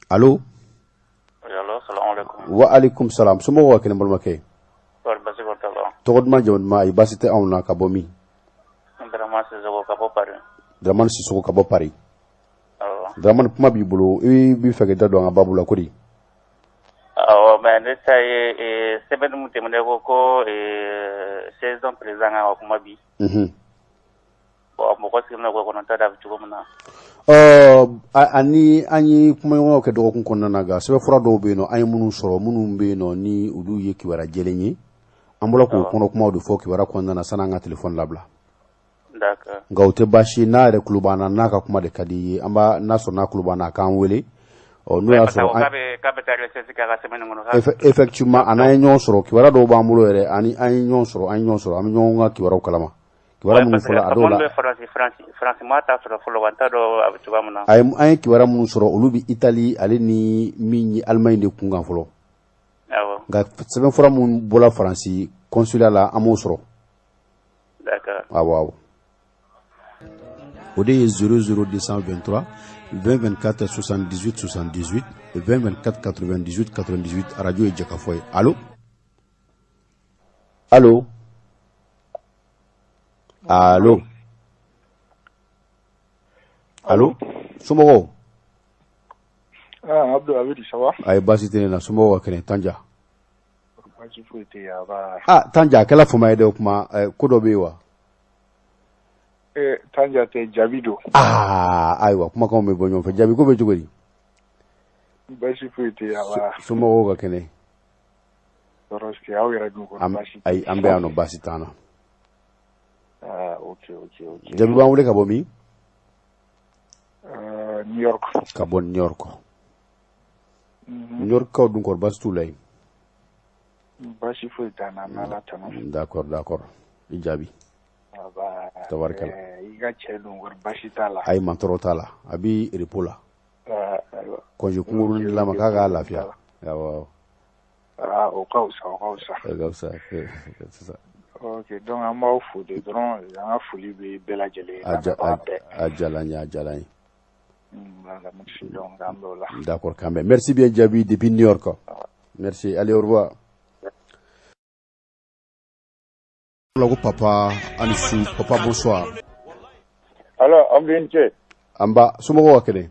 [SPEAKER 1] allo. Wa alaikum salam. Somɔgɔw ka kɛnɛ, balimakɛ? Tɔgɔ duman, jamu duman? Ayi, baasi tɛ anw na. Ka bɔ min?
[SPEAKER 4] Dramane Sissoko ka bɔ Paris.
[SPEAKER 1] Dramane Sissoko ka bɔ Paris. Dramane, kuma b'i bolo, i b'i fɛ k'i da don an ka baabu la ko di?
[SPEAKER 4] Awɔ, mais ne ta ye semaine min tɛmɛnen ko saison président kan ka kuma bi. Bon, mɔgɔ sigilen bɛ kɔnɔ, t'a dɔn a bɛ cogo min na.
[SPEAKER 1] Ani an ye kumaɲɔgɔnyaw kɛ dɔgɔkun kɔnɔna na, nka sɛbɛnfura dɔw bɛ yen nɔ, an ye minnu sɔrɔ, minnu bɛ yen nɔ ni olu ye kibaruya jɛlen ye, an bɔra k'o kɔnɔ kumaw de fɔ kibaruya kɔnɔna na sanni an ka telefɔni labila. Nka o tɛ baasi ye, n'a yɛrɛ tulo b'an na, n'a ka kuma de ka di i ye, an b'a n'a sɔrɔ n'a tulo b'an na, a k'an wele. Ɔ n'o y'a sɔrɔ
[SPEAKER 4] k'a bɛ taa recette kɛ a ka semaine kɔnɔ.
[SPEAKER 1] Effectivement, a n'an ye ɲɔgɔn sɔrɔ, kibaruya dɔw b'an bolo yɛrɛ, ani an ye ɲɔgɔn sɔrɔ, an bɛ ɲɔgɔn ka kibaruyaw kalama. Kibaruya minnu fɔla a dɔw la,
[SPEAKER 4] Faransi ma ta sɔrɔ fɔlɔ, an t'a dɔn a bɛ cogoya min na.
[SPEAKER 1] An ye kibaruya minnu sɔrɔ, olu bɛ Italie ale ni min ye Allemagne de kun kan fɔlɔ. Nka sɛbɛnfura minnu bɔra Faransi consulat la, an m'o sɔrɔ. Awɔ. O de ye 00 223 20 24 78 78 20 24 98 98. Arajo ye Jɛkafɔ ye. Allo, allo, allo, allo, somɔgɔw?
[SPEAKER 5] Ah, Abdou, a bɛ di, ça va?
[SPEAKER 1] Ayi, baasi tɛ ne na. Somɔgɔw ka kɛnɛ, Tanja?
[SPEAKER 5] Baasi foyi tɛ yen, a ba.
[SPEAKER 1] Ah, Tanja, a kɛla fama ye dɛ. O kuma, ko dɔ bɛ yen wa?
[SPEAKER 5] Eh, Tanja tɛ, Jaabi don.
[SPEAKER 1] Ah, ayiwa, kumakanw bɛ bɔ ɲɔgɔn fɛ. Jaabi, ko bɛ cogo di?
[SPEAKER 5] Baasi foyi tɛ yen, a ba.
[SPEAKER 1] Somɔgɔw ka kɛnɛ?
[SPEAKER 5] Tɔɔrɔ si tɛ, aw yɛrɛ dun kɔnɔ, baasi tɛ?
[SPEAKER 1] Ayi, an bɛ yan nɔ, baasi t'an na.
[SPEAKER 5] Ah, ok.
[SPEAKER 1] Jaabi b'an wele ka bɔ min?
[SPEAKER 5] New York.
[SPEAKER 1] Ka bɔ New York. New York kaw dun kɔrɔ, baasi t'u la yen?
[SPEAKER 5] Baasi foyi t'an na, n'Ala tanu.
[SPEAKER 1] D'accord, i jaabi.
[SPEAKER 5] Aba.
[SPEAKER 1] Tabarikala.
[SPEAKER 5] I ka cɛ dun kɔrɔ, baasi t'a la?
[SPEAKER 1] Ayi, mantɔrɔ t'a la, a bi repos la.
[SPEAKER 5] Ah, ayiwa.
[SPEAKER 1] Congé kunkurunin de la ma k'a k'a lafiya, awɔ.
[SPEAKER 5] Ah, o ka fisa, o ka fisa.
[SPEAKER 1] O ka fisa, c'est ça.
[SPEAKER 5] Ok, donc an b'aw fo de dɔrɔn, an ka foli bɛ bɛɛ lajɛlen ye.
[SPEAKER 1] A ja
[SPEAKER 5] lamɛnbaga bɛɛ.
[SPEAKER 1] A diyara n ye, a diyara n ye.
[SPEAKER 5] Voilà, merci, donc an b'o la.
[SPEAKER 1] D'accord, quand même. Merci bien, Djabi, depuis New York. Merci. Allez, au revoir. Ko papa ani su, papa, bonsoir.
[SPEAKER 6] Alors, Abdou, i ni ce.
[SPEAKER 1] An ba, somɔgɔw ka kɛnɛ?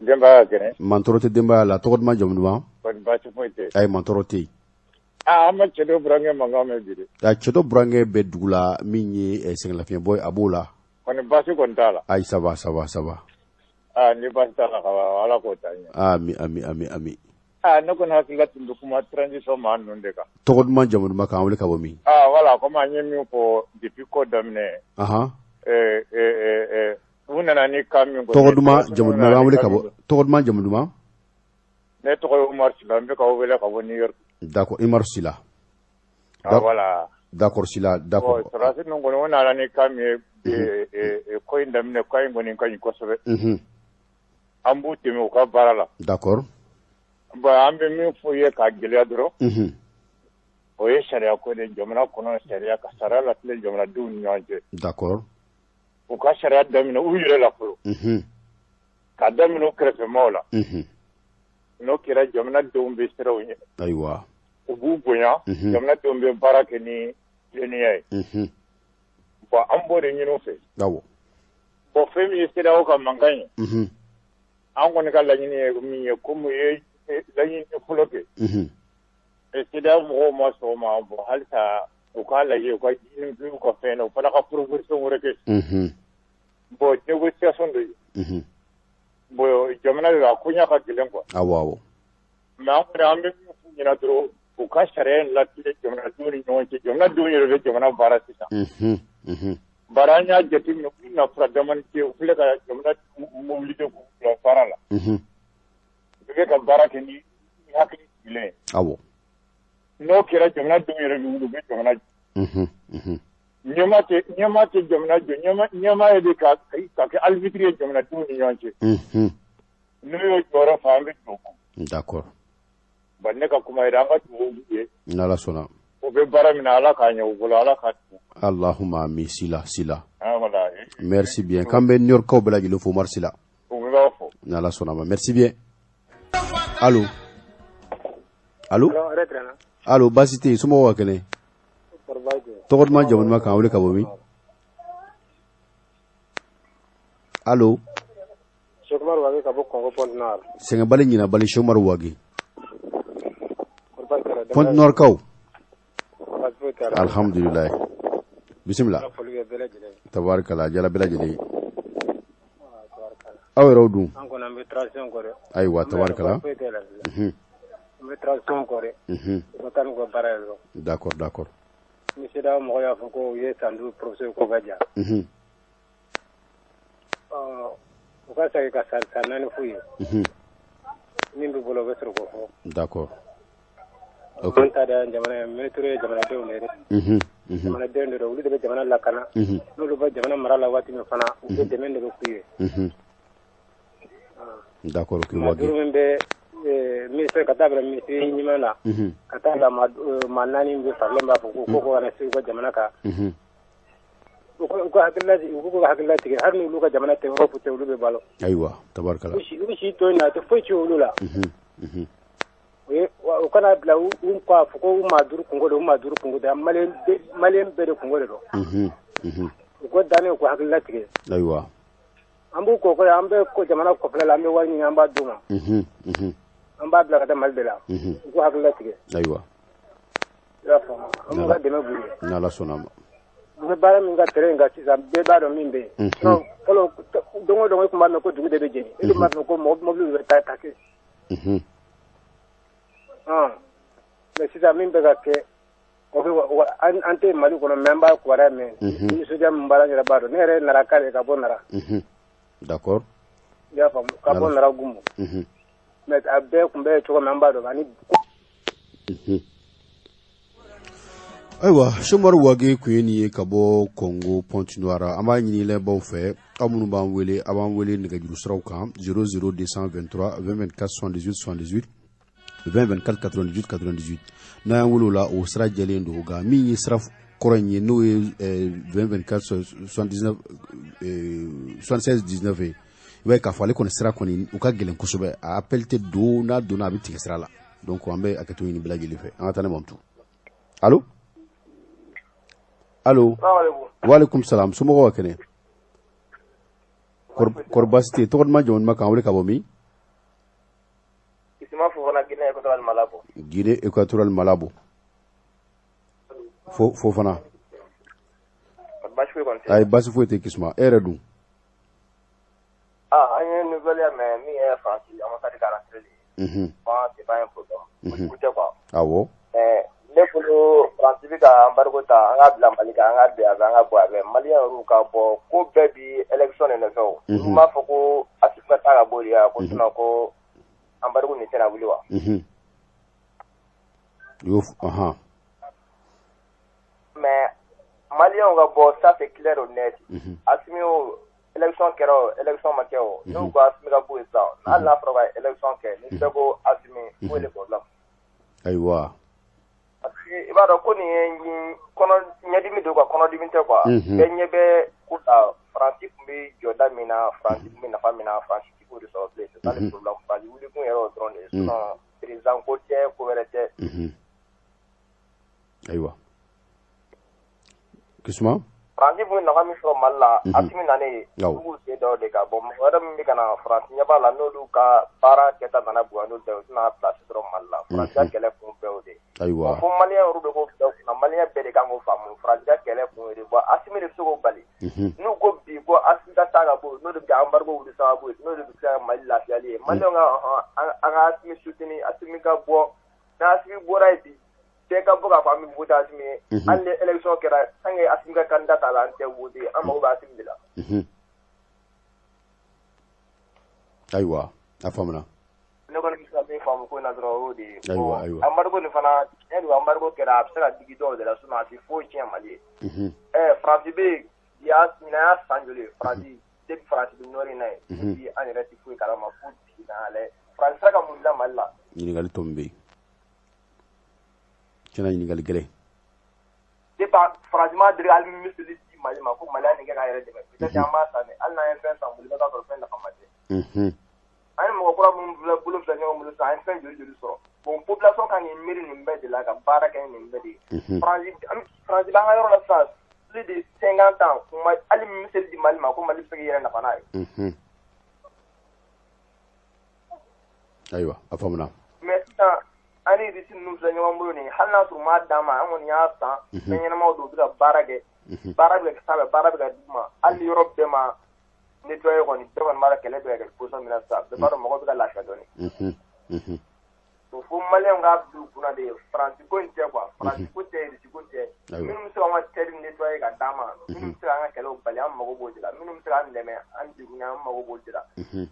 [SPEAKER 6] Denbaya ka kɛnɛ?
[SPEAKER 1] Mantɔrɔ tɛ denbaya la. Tɔgɔ duman, jamu duman?
[SPEAKER 6] Kɔni baasi foyi tɛ.
[SPEAKER 1] Ayi, mantɔrɔ tɛ yen.
[SPEAKER 6] Ah, an ma cɛ dɔ burankɛ mankan mɛn bi dɛ.
[SPEAKER 1] A cɛ dɔ burankɛ bɛ dugu la min ye sɛgɛnlafiɲɛbɔ ye, a b'o la.
[SPEAKER 6] Kɔni baasi kɔni t'a la?
[SPEAKER 1] Ayi, ça va, ça va, ça va.
[SPEAKER 6] Ah, ni baasi t'a la ka ban, Ala k'o taa ɲɛ.
[SPEAKER 1] Ami, ami, ami, ami.
[SPEAKER 6] Ah, ne kɔni hakilila tun bɛ kuma transition maa ninnu de kan.
[SPEAKER 1] Tɔgɔ duman, jamu duman, k'an wele ka bɔ min?
[SPEAKER 6] Ah, voilà, comme an ye min fɔ depuis ko daminɛ. U nana ni cas min kɔni
[SPEAKER 1] Tɔgɔ
[SPEAKER 6] ye,
[SPEAKER 1] duman,
[SPEAKER 6] transition
[SPEAKER 1] jamu
[SPEAKER 6] nana
[SPEAKER 1] duman,
[SPEAKER 6] ni
[SPEAKER 1] k'an wele
[SPEAKER 6] cas
[SPEAKER 1] ka
[SPEAKER 6] min
[SPEAKER 1] bɔ, tɔgɔ duman, jamu duman?
[SPEAKER 6] Ne tɔgɔ ye Umar Sila, n bɛ k'aw wele ka bɔ New York.
[SPEAKER 1] D'accord, Umar Sila.
[SPEAKER 6] Ah, voilà.
[SPEAKER 1] D'accord, Sila, d'accord.
[SPEAKER 6] Bon, sɔrɔdasi ninnu kɔni, u nana ni cas min ye, ko in daminɛ, cas in kɔni ka ɲi kosɛbɛ. An b'u dɛmɛ u ka baara la. Bon, an bɛ min f'u ye k'a gɛlɛya dɔrɔn, o ye sariya ko de ye, jamana kɔnɔ sariya, ka sariya latilen jamanadenw ni ɲɔgɔn cɛ. U ka sariya daminɛ u yɛrɛ la fɔlɔ, ka daminɛ u kɛrɛfɛmaw la. N'o kɛra, jamanadenw bɛ siran u ɲɛ. U b'u bonya, jamanadenw bɛ baara kɛ ni tilennenya ye. Bon, an b'o de ɲini u fɛ. Bon, fɛn min ye CEDEAO ka mankan ye, an kɔni ka laɲini ye min ye, komi u ye laɲini fɔlɔ kɛ, CEDEAO mɔgɔw ma sɔn o ma. Bon, halisa u k'a lajɛ, u ka ɲini u ka fɛn na, u fana ka proposition wɛrɛ kɛ. Bon, négociation de ye. Bon, jamana de don, a koɲa ka gɛlɛn quoi.
[SPEAKER 1] Awɔ awɔ.
[SPEAKER 6] Mais an kɔni, an bɛ min f'u ɲɛna dɔrɔn, u ka sariya in latilen jamanadenw ni ɲɔgɔn cɛ. Jamanadenw yɛrɛ bɛ jamana baara sisan. Bari an y'a jateminɛ, u na fura damani tɛ, u filɛ ka jamana mobiliser k'u bila baara la. U bɛ ka baara kɛ ni hakili sigilen ye. N'o kɛra, jamanadenw yɛrɛ bɛ wuli, u bɛ jamana jɔ. Ɲɛmaa tɛ jamana jɔ, ɲɛmaa ye de ka kɛ arbitre ye jamanadenw ni ɲɔgɔn cɛ. N'u y'o jɔyɔrɔ fa, an bɛ jɔ o kɔ. Bon, ne ka kuma yɛrɛ, an ka dugawu k'u ye.
[SPEAKER 1] N'Ala sɔnna.
[SPEAKER 6] U bɛ baara min na, Ala k'a ɲɛ u bolo, Ala k'a tugu.
[SPEAKER 1] Allahumma ami, Sila, Sila.
[SPEAKER 6] Ah, voilà.
[SPEAKER 1] Merci bien. K'an bɛ New York kaw bɛɛ lajɛlen fo, Umar Sila.
[SPEAKER 6] U bɛ b'a fɔ.
[SPEAKER 1] N'Ala sɔnna ma. Merci bien. Allo. Allo. Allo, baasi tɛ yen, somɔgɔw ka kɛnɛ? Tɔgɔ duman, jamu duman, k'an wele ka bɔ min? Allo.
[SPEAKER 7] Cheikh Wage ka bɔ Kɔngo Pointe Noire.
[SPEAKER 1] Sɛgɛnbali ɲinabali, Cheikh Wage. Pointe Noire kaw. Alhamdulilayi. Bisimila. Tabarikala, a diyara bɛɛ lajɛlen ye. Aw yɛrɛw dun?
[SPEAKER 7] An kɔni, an bɛ transition kɔ dɛ.
[SPEAKER 1] Ayiwa, tabarikala.
[SPEAKER 7] An bɛ transition kɔ dɛ. U ka taa n'u ka baara ye dɔrɔn.
[SPEAKER 1] D'accord.
[SPEAKER 7] Ni CEDEAO mɔgɔw y'a fɔ ko u ye san 5 professeur ko ka ja. U ka segin ka san 4 f'u ye. Min b'u bolo, u bɛ sɔrɔ k'o fɔ.
[SPEAKER 1] Ok.
[SPEAKER 7] An ta de y'an jamana ye, ministre ye jamanadenw de ye dɛ. Jamanadenw de don, olu de bɛ jamana lakana. N'olu bɛ jamana mara la waati min fana, u bɛ dɛmɛ de bɛ k'u ye.
[SPEAKER 1] D'accord, ok.
[SPEAKER 7] Maa
[SPEAKER 1] Wage.
[SPEAKER 7] 5 min bɛ ministère, ka taa bila ministre ɲuman na, ka taa bila maa 4 bɛ faralen b'a fɔ ko kana se u ka jamana kan. U ka hakilila tigɛ hali n'olu ka jamana tɛ Europe tɛ olu bɛ balo.
[SPEAKER 1] Ayiwa tabarikala.
[SPEAKER 7] U si to yen a tɛ foyi ci olu la. U kana bila u k'a fɔ ko u maa duuru kungo don u maa duuru kungo don maliyɛn bɛɛ de kungo de don. U ko dannen u ko hakilila tigɛ.
[SPEAKER 1] Ayiwa.
[SPEAKER 7] An b'u kɔ an bɛ jamana kɔfɛla la an bɛ wari ɲini an b'a d'u ma. An b'a bila ka taa Mali de la. U ko hakilila tigɛ.
[SPEAKER 1] Ayiwa.
[SPEAKER 7] I y'a faamu an b'u ka dɛmɛ b'u ye.
[SPEAKER 1] N'Ala sɔnna a ma.
[SPEAKER 7] U bɛ baara min ka terrain kan sisan bɛɛ b'a dɔn min bɛ yen. Sinon fɔlɔ don o don e tun b'a mɛn ko dugu de bɛ jeni. E tun b'a fɔ ko mɔbili bɛ taa kɛ. Mais sisan min bɛ ka kɛ an tɛ Mali kɔnɔ mais an b'a kibaruya mɛn. Nisɔndiya min b'a la n yɛrɛ b'a dɔn ne yɛrɛ ye Naraka de ye ka bɔ Nara.
[SPEAKER 1] D'accord.
[SPEAKER 7] I y'a faamu ka bɔ Nara Gumu. Mais a bɛɛ tun bɛ cogo min an b'a dɔn ani.
[SPEAKER 1] Ayiwa Somaru Wage kun ye nin ye ka bɔ Congo Pointe-Noire an b'a ɲini lɛbaw fɛ aw minnu b'an wele a b'an wele nɛgɛjuru siraw kan 00 223 20 24 78 78 20 24 98 98 n'an y'an wele o la o sira jɛlen don nka min ye sira kɔrɔ in ye n'o ye 20 24 79 76 19 ye i b'a ye k'a fɔ ale kɔni sira kɔni u ka gɛlɛn kosɛbɛ a appel tɛ don n'a donna a bɛ tigɛ sira la donc an bɛ hakɛto ɲini bɛɛ lajɛlen fɛ an ka taa ne Mamutu. Allo. Allo. Waaleykum salam. Somɔgɔw ka kɛnɛ? Kɔri baasi tɛ yen. Tɔgɔ duman jamu duman k'an wele ka bɔ min?
[SPEAKER 8] Isima Fofana, Guinée équatoriale Malabo.
[SPEAKER 1] Guinée équatoriale Malabo. Fofana.
[SPEAKER 8] Baasi foyi kɔni tɛ.
[SPEAKER 1] Ayi baasi foyi tɛ Kisuma. E yɛrɛ dun?
[SPEAKER 8] Ah, an ye nouvelle ya mɛn min ye Faransi ambassade ka rentrée ye. Bon, c'est pas un problème. Kojugu tɛ quoi.
[SPEAKER 1] Awɔ.
[SPEAKER 8] Mais ne bolo Faransi bɛ ka embargo ta an k'a bila Mali kan an k'a bin a fɛ an ka bɔ a fɛ Maliyɛn yɛrɛw ka bɔ ko bɛɛ bi élection de nɔfɛ o. Olu m'a fɔ ko Assimi ka taa ka bɔ de ya ko sinon ko embargo nin tɛna wuli wa. Mais Maliyɛnw ka bɔ ça c'est clair et net. Assimi o élection kɛra o élection ma kɛ o n'u ko Assimi ka bɔ yen sisan hali n'a fɔra ka élection kɛ ni bɛɛ ko Assimi ko le problème.
[SPEAKER 1] Ayiwa.
[SPEAKER 8] Parce que i b'a dɔn ko nin ye kɔnɔ ɲɛdimi don ka kɔnɔdimi tɛ quoi. Bɛɛ ɲɛ bɛ ko la Faransi tun bɛ jɔda min na Faransi tun bɛ nafa min na Faransi ti k'o de sɔrɔ bilen c'est ça le problème. Faransi wulikun yɛrɛ o dɔrɔn de ye sinon président ko tɛ ko wɛrɛ tɛ.
[SPEAKER 1] Ayiwa. Kisuma.
[SPEAKER 8] Faransi tun bɛ nafa min sɔrɔ Mali la Assimi nalen olu b'u sen da o de kan bon mɔgɔ wɛrɛ min bɛ ka na Faransi ɲɛ b'a la n'olu ka baara kɛta nana bonya n'olu ta ye u tɛna place sɔrɔ Mali la Faransi ka kɛlɛ kun bɛɛ o de ye.
[SPEAKER 1] Ayiwa.
[SPEAKER 8] Fo Maliyɛn yɛrɛ de k'o bila u kunna Maliyɛn bɛɛ de kan k'o faamu Faransi ka kɛlɛ kun ye de bon Assimi de bɛ se k'o bali. N'u ko bi ko Assimi ka taa ka bɔ yen n'o de bɛ kɛ embargo wuli sababu ye n'o de bɛ se ka Mali lafiyali ye Maliyɛnw ka an ka Assimi soutenir Assimi ka bɔ n'Assimi bɔra yen bi bɛɛ ka bɔ k'a fɔ an bɛ voter Assimi ye hali ni élection kɛra tant que Assimi ka candidat t'a la an tɛ voter an mago bɛ Assimi de la.
[SPEAKER 1] Ayiwa a faamuna.
[SPEAKER 8] Ne kɔni bɛ se ka min faamu ko in na dɔrɔn o y'o de ye.
[SPEAKER 1] Ayiwa ayiwa.
[SPEAKER 8] Embargo nin fana tiɲɛ don embargo kɛra a bɛ se ka digi dɔw de la sinon a tɛ foyi tiɲɛ Mali ye. Faransi bɛ yen ɲinan y'a san joli ye Faransi depuis Faransi bɛ nord in na yen depuis an yɛrɛ tɛ foyi kalama fo bi n'an lajɛ Faransi sera ka mun dilan Mali la.
[SPEAKER 1] Ɲininkali tɔ min bɛ yen. Tiɲɛna ɲininkali gɛlɛn.
[SPEAKER 8] Depuis Faransi ma deli hali miseli di Mali ma ko Mali y'a nin kɛ k'a yɛrɛ dɛmɛ peut-être an b'a san dɛ hali n'an ye fɛn san bolo i bɛ taa sɔrɔ fɛn nafama tɛ. An ye mɔgɔ kura minnu bolo filɛ ɲɔgɔn bolo sisan an ye fɛn joli joli sɔrɔ bon population kan k'i miiri nin bɛɛ de la ka baara kɛ nin bɛɛ de ye. Faransi b'an ka yɔrɔ la sisan plus de 50 ans hali miseli di Mali ma ko Mali bɛ se k'i yɛrɛ nafa n'a ye.
[SPEAKER 1] Ayiwa a faamuna.
[SPEAKER 8] Mais sisan an ni Russie ninnu filɛ ɲɔgɔn bolo nin hali n'a sɔrɔ u m'a d'an ma an kɔni y'a san fɛn ɲɛnamaw don u bɛ ka baara kɛ baara bɛ ka sanfɛ baara bɛ ka d'u ma hali ni yɔrɔ bɛɛ ma nettoyer kɔni bɛɛ kɔni b'a dɔn kɛlɛ bɛ ka kɛ position min na sisan bɛɛ b'a dɔn mɔgɔw bɛ ka lafiya dɔɔnin. Fo Maliyɛnw k'a bila u kunna de Faransi ko in tɛ quoi Faransi ko tɛ Russie ko tɛ minnu bɛ se k'an ka terre nettoyer ka d'an ma minnu bɛ se k'an ka kɛlɛw bali an mago b'o de la minnu bɛ se k'an dɛmɛ an degunnen an mago b'o de la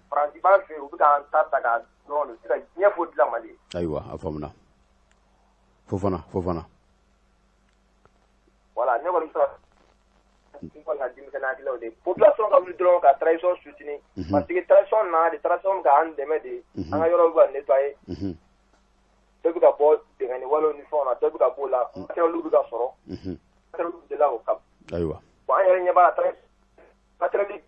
[SPEAKER 8] Faransi b'an fɛ yen u bɛ k'an ta k'a dɔrɔn de u tɛ ka diɲɛ foyi dilan Mali ye.
[SPEAKER 1] Ayiwa a faamuna. Fofana.
[SPEAKER 8] Voilà ne kɔni bɛ se ka n kɔni ka denmisɛnnin hakililaw de population ka wuli dɔrɔn ka transition soutenir parce que transition nana de transition bɛ k'an dɛmɛ de an ka yɔrɔw bɛ ka nettoyer. Dɔ bɛ ka bɔ dɛgɛni walew ni fɛnw na dɔ bɛ ka b'o la matériel bɛ ka sɔrɔ matériel delila k'o ka
[SPEAKER 1] Ayiwa.
[SPEAKER 8] Bon an yɛrɛ ɲɛ b'a la matériel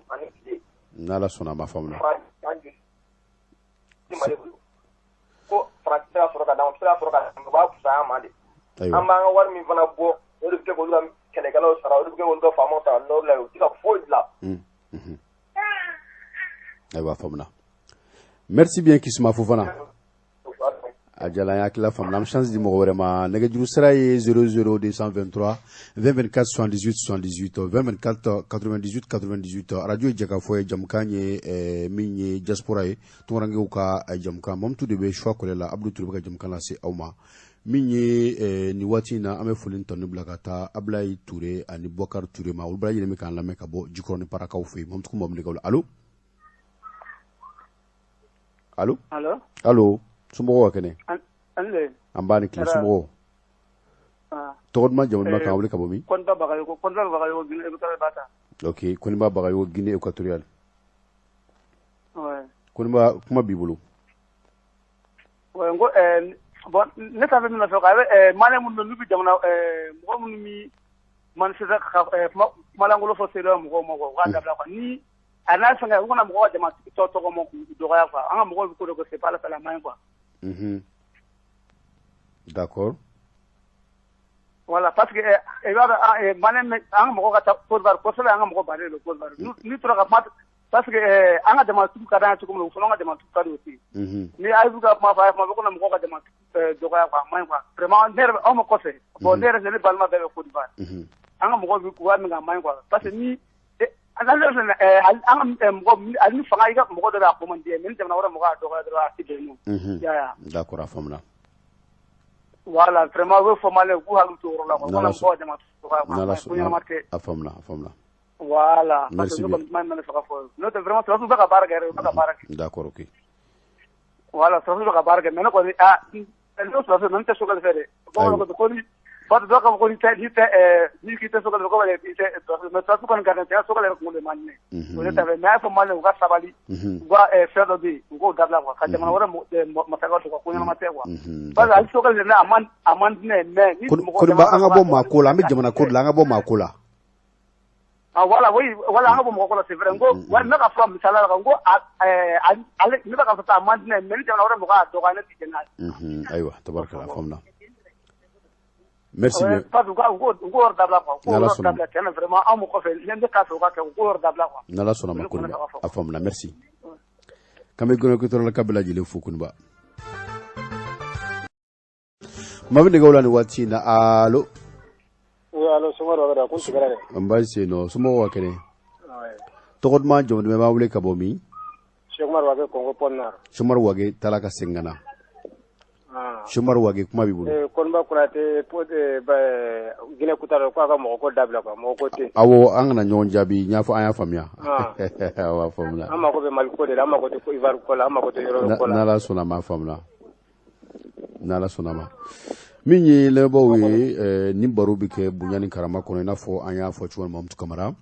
[SPEAKER 8] ani tile.
[SPEAKER 1] N'Ala sɔnna a ma faamu na.
[SPEAKER 8] Ko Faransi tɛ se ka sɔrɔ ka d'an ma, u tɛ se ka sɔrɔ ka d'an ma, u b'a fisaya an ma de. An b'an ka wari min fana bɔ, o de bɛ kɛ k'olu ka kɛlɛkɛlaw sara, o de bɛ kɛ k'olu ka faamaw sara nord la, u tɛ ka foyi dilan.
[SPEAKER 1] Ayiwa, faamuna. Merci bien Kisuma Fofana. A jala, an hakili faamuna. An bɛ chance di mɔgɔ wɛrɛ ma. Nɛgɛjuru sira ye 00 223 20 24 78 78 20 24 98 98. Radio ye jɛkafɔ ye, jamukan ye min ye diaspora ye, tunkarankew ka jamukan. Mamutu de bɛ choix kɔlɛ la, Abudu Ture bɛ ka jamukan lase aw ma. Min ye nin waati in na, an bɛ foli ni tanu bila ka taa Abulayi Ture ani Bɔkari Ture ma, olu bɛɛ lajɛlen bɛ k'an lamɛn ka bɔ Jikɔrɔni Parakaw fɛ yen. Mamutu kuma bɛ nɛgɛw la. Allo allo allo, somɔgɔw ka kɛnɛ? An b'a ni tile, somɔgɔw? Tɔgɔ duman, jamu duman, k'an wele ka bɔ min?
[SPEAKER 9] Kɔniba Bagayogo, Kɔniba Bagayogo, Guinée Équatoriale Bata.
[SPEAKER 1] Ok, Kɔniba Bagayogo, Guinée Équatoriale. Ouais. Kɔniba, kuma b'i bolo.
[SPEAKER 9] Ouais, n ko bon, ne ta bɛ min nɔfɛ, a bɛ malien minnu n'u bɛ jamana mɔgɔ minnu bɛ manifester ka kuma lankolon fɔ CEDEAO mɔgɔw ma quoi, u k'a dabila quoi. Ni a n'a fɛngɛ, u kana mɔgɔw ka jama tɔgɔ ma k'u dɔgɔya quoi. An ka mɔgɔw bɛ ko dɔ kɛ, c'est pas la peine, a man ɲi quoi.
[SPEAKER 1] D'accord.
[SPEAKER 9] Voilà, parce que i b'a dɔn malien an ka mɔgɔw ka taa Côte d'Ivoire kosɛbɛ, an ka mɔgɔ baden don Côte d'Ivoire. N'i tora ka kuma, parce que an ka jamanatigiw ka d'an ye cogo min na, o fana ka jamanatigiw ka di aussi. Ni Ayibu ka kuma fɔ, a ye kuma fɔ, ko na mɔgɔw ka jamana dɔgɔya quoi, a man ɲi quoi. Vraiment, ne yɛrɛ, anw ma kɔfɛ. Bon, ne yɛrɛ, ne balima bɛɛ bɛ Côte d'Ivoire. An ka mɔgɔw bɛ wa min, a man ɲi quoi. Parce que ni an ka mɔgɔ, hali ni fanga, i ka mɔgɔ dɔ bɛ a ko man di ye, mais ni jamana wɛrɛ mɔgɔ y'a dɔgɔya dɔrɔn, a tɛ bɛn n'o.
[SPEAKER 1] D'accord, a faamuna.
[SPEAKER 9] Voilà, vraiment, u bɛ fɔ malien k'u hakili to o yɔrɔ la quoi. Kana mɔgɔw jama dɔgɔya quoi, ko ɲɛnama tɛ.
[SPEAKER 1] A faamuna, a faamuna.
[SPEAKER 9] Voilà, parce que ne kɔni kuma in bɛ ne fɛ ka fɔ. N'o tɛ, vraiment, sɔrɔdasiw bɛ ka baara kɛ yɛrɛ, u bɛ ka baara kɛ.
[SPEAKER 1] D'accord, ok.
[SPEAKER 9] Voilà, sɔrɔdasiw bɛ ka baara kɛ, mais ne kɔni, ah, ne sɔrɔdasiw, mais ne tɛ Choguel fɛ dɛ. Bamananw ko ni parce que dɔw k'a fɔ ko ni tɛ, n'i tɛ, n'i k'i tɛ Choguel fɛ, ko i tɛ sɔrɔdasiw, mais sɔrɔdasiw kɔni ka di, cɛ Choguel yɛrɛ kunkolo de man di ne ye. O ne ta fɛ, mais a y'a fɔ malien u ka sabali, u ka fɛn dɔ bɛ yen, u k'o dabila quoi, ka jamana wɛrɛ masakɛ dɔgɔ, ko ɲɛnama tɛ quoi. Parce que hali Choguel ne a man di ne ye, mais ni mɔgɔ.
[SPEAKER 1] Koniba, an ka bɔ maa ko la, an bɛ jamana ko de la, an ka bɔ maa ko la.
[SPEAKER 9] Ah voilà, oui, voilà, an ka bɔ mɔgɔ ko la, c'est vrai. N ko wa ne ka fɔ misaliya la, n ko ale ne bɛ ka fɔ a man di ne ye, mais ni jamana wɛrɛ mɔgɔ y'a dɔgɔya, ne tɛ jɛn n'a
[SPEAKER 1] ye. Ayiwa, tabarikala, faamuna. Merci bien.
[SPEAKER 9] Parce que u k'o yɔrɔ dabila quoi, u k'o yɔrɔ dabila tiɲɛ na, vraiment, anw kɔfɛ, ne k'a fɛ u ka kɛ, u k'o yɔrɔ dabila quoi.
[SPEAKER 1] N'Ala sɔnna ma, Koniba, a faamuna, merci. K'an bɛ Guinée Équatoriale ka bɛɛ lajɛlen fo. Koniba, maa bɛ nɛgɛw la nin waati in na. Allo?
[SPEAKER 7] Oui, allo, somɔgɔw bɛ ko tigɛra dɛ.
[SPEAKER 1] N baasi tɛ yen nɔ, somɔgɔw ka kɛnɛ? Tɔgɔ duman, jamu duman, b'an wele ka bɔ min?
[SPEAKER 7] Cheikh Umar Wage, Congo Pointe Noire.
[SPEAKER 1] Cheikh Umar Wage, taara ka segin ka na. Cheikh Umar Wage, kuma b'i bolo.
[SPEAKER 7] Koniba Konate, Guinée Équatoriale, ko a ka mɔgɔ ko dabila quoi, mɔgɔ ko tɛ.
[SPEAKER 1] Awɔ, an kana ɲɔgɔn jaabi, n y'a fɔ, an y'a faamuya. Awɔ, a faamuna.
[SPEAKER 7] An mako bɛ Mali ko de la, an mako tɛ Ivoire ko la, an mako tɛ yɔrɔ ko la.
[SPEAKER 1] N'Ala sɔnna ma, a faamuna. N'Ala sɔnna ma. Min ye lamɛnbaaw ye, nin baro bɛ kɛ bonya ni karama kɔnɔ, i n'a fɔ an y'a fɔ cogo min, Mamutu Kamara.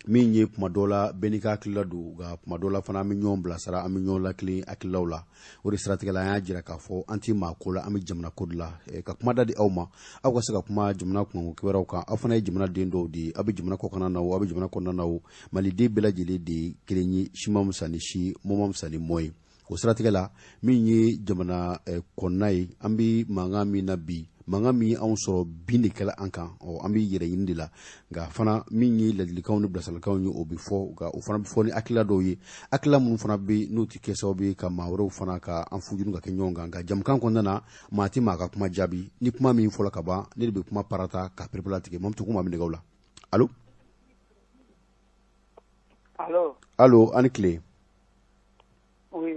[SPEAKER 1] Min ye kuma dɔ la, bɛɛ n'i ka hakilila don, nka kuma dɔ la fana, an bɛ ɲɔgɔn bilasira, an bɛ ɲɔgɔn lakilen hakililaw la. O de siratigɛ la, an y'a jira k'a fɔ an tɛ maa ko la, an bɛ jamana ko de la, ka kuma da di aw ma, aw ka se ka kuma jamana kunkanko kibaruyaw kan. Aw fana ye jamana den dɔw de ye, aw bɛ jamana kɔkanna na o, aw bɛ jamana kɔnɔna na o, maliden bɛɛ lajɛlen de ye kelen ye, si ma fisa ni si, mɔ ma fisa ni mɔ ye. O siratigɛ la, min ye jamana kɔnɔna ye, an bɛ mankan min na bi, mankan min anw sɔrɔ, bin de kɛla an kan, ɔ, an bɛ yɛrɛ ɲini de la. Nka fana, min ye ladilikanw ni bilasiralikanw ye, o bɛ fɔ, nka o fana bɛ fɔ ni hakilila dɔw ye, hakilila minnu fana bɛ n'o tɛ kɛ sababu ye ka maa wɛrɛw fana ka an fujunu ka kɛ ɲɔgɔn kan. Nka jamukan kɔnɔna na, maa tɛ maa ka kuma jaabi. Ni kuma min fɔla ka ban, ne de bɛ kuma parata ka perepere latigɛ. Mamutu, kuma bɛ nɛgɛw la. Allo?
[SPEAKER 9] Allo?
[SPEAKER 1] Allo, an ni tile.
[SPEAKER 9] Oui,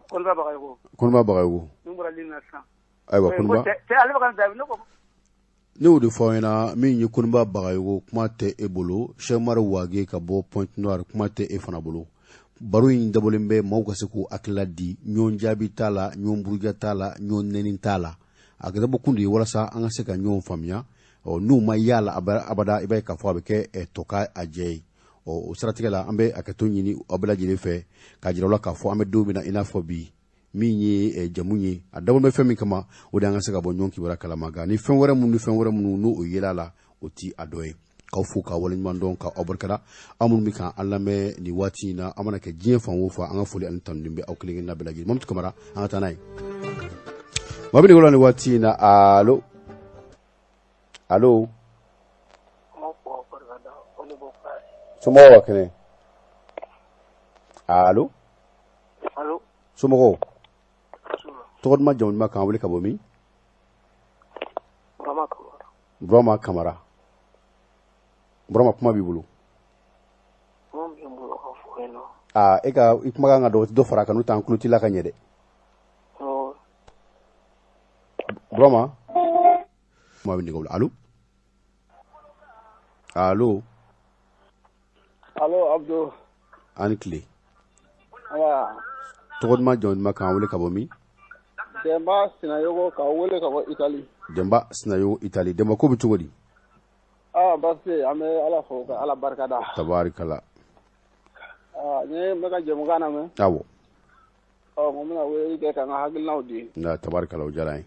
[SPEAKER 9] Koniba Bagayogo.
[SPEAKER 1] Koniba Bagayogo.
[SPEAKER 9] N bɔra ligne na sisan.
[SPEAKER 1] Ayiwa, Koniba.
[SPEAKER 9] Cɛ, ale bɛ ka n jaabi, ne ko.
[SPEAKER 1] Ne y'o de fɔ aw ɲɛna, min ye Koniba Bagayogo, kuma tɛ e bolo. Cheikh Umar Wage ka bɔ Pointe Noire, kuma tɛ e fana bolo. Baro in dabɔlen bɛ maaw ka se k'u hakilila di, ɲɔgɔn jaabi t'a la, ɲɔgɔn buruja t'a la, ɲɔgɔn nɛni t'a la. A dabɔ kun de ye walasa an ka se ka ɲɔgɔn faamuya. Ɔ, n'u ma y'a la abada, i b'a ye k'a fɔ a bɛ kɛ tɔ ka a jɛ ye. Ɔ, o siratigɛ la, an bɛ hakɛto ɲini aw bɛɛ lajɛlen fɛ, k'a jira aw la k'a fɔ an bɛ don min na i n'a fɔ bi, min ye jamu ye, a dabɔ bɛ fɛn min kama, o de an ka se ka bɔ ɲɔgɔn kibaruya kalama. Nka ni fɛn wɛrɛ minnu ni fɛn wɛrɛ minnu n'o yela la, o ti a dɔ ye. K'aw fo k'aw waleɲuman dɔn, k'aw barikada. Aw minnu bɛ k'an lamɛn nin waati in na, an mana kɛ diɲɛ fan o fan, an ka foli ani tanuni bɛ aw kelen kelenna bɛɛ lajɛlen. Mamutu Kamara, an ka taa n'a ye. Maa bɛ nɛgɛ la nin waati in na. Allo, allo. Somɔgɔw ka kɛnɛ? Allo.
[SPEAKER 10] Allo.
[SPEAKER 1] Somɔgɔw? Tɔgɔ duman, jamu duman, k'an wele ka bɔ min?
[SPEAKER 10] Burama Kamara.
[SPEAKER 1] Burama Kamara. Burama, kuma b'i bolo.
[SPEAKER 10] Kuma bɛ n bolo ka fɔ yen nɔ.
[SPEAKER 1] Aa, e ka i kumakan ka dɔgɔ, dɔ fara a kan, n'o tɛ an tulo t'i la ka ɲɛ dɛ.
[SPEAKER 10] Awɔ.
[SPEAKER 1] Burama, kuma bɛ nɛgɛ la. Allo, allo.
[SPEAKER 11] Allo, Abdou.
[SPEAKER 1] An ni tile.
[SPEAKER 11] Awa.
[SPEAKER 1] Tɔgɔ duman, jamu duman, k'an wele ka bɔ min?
[SPEAKER 11] Denba Sinayogo, k'aw wele ka bɔ Itali.
[SPEAKER 1] Denba Sinayogo, Itali. Denba, ko bɛ cogo di?
[SPEAKER 11] Ah, baasi, an bɛ Ala fo ka Ala barika da.
[SPEAKER 1] Tabarikala.
[SPEAKER 11] Ah, n ye n bɛ ka jɛmukan lamɛn.
[SPEAKER 1] Awɔ.
[SPEAKER 11] Ɔ, n ko n bɛna weleli kɛ ka n ka hakilinaw di.
[SPEAKER 1] Nka tabarikala, o diyara n ye.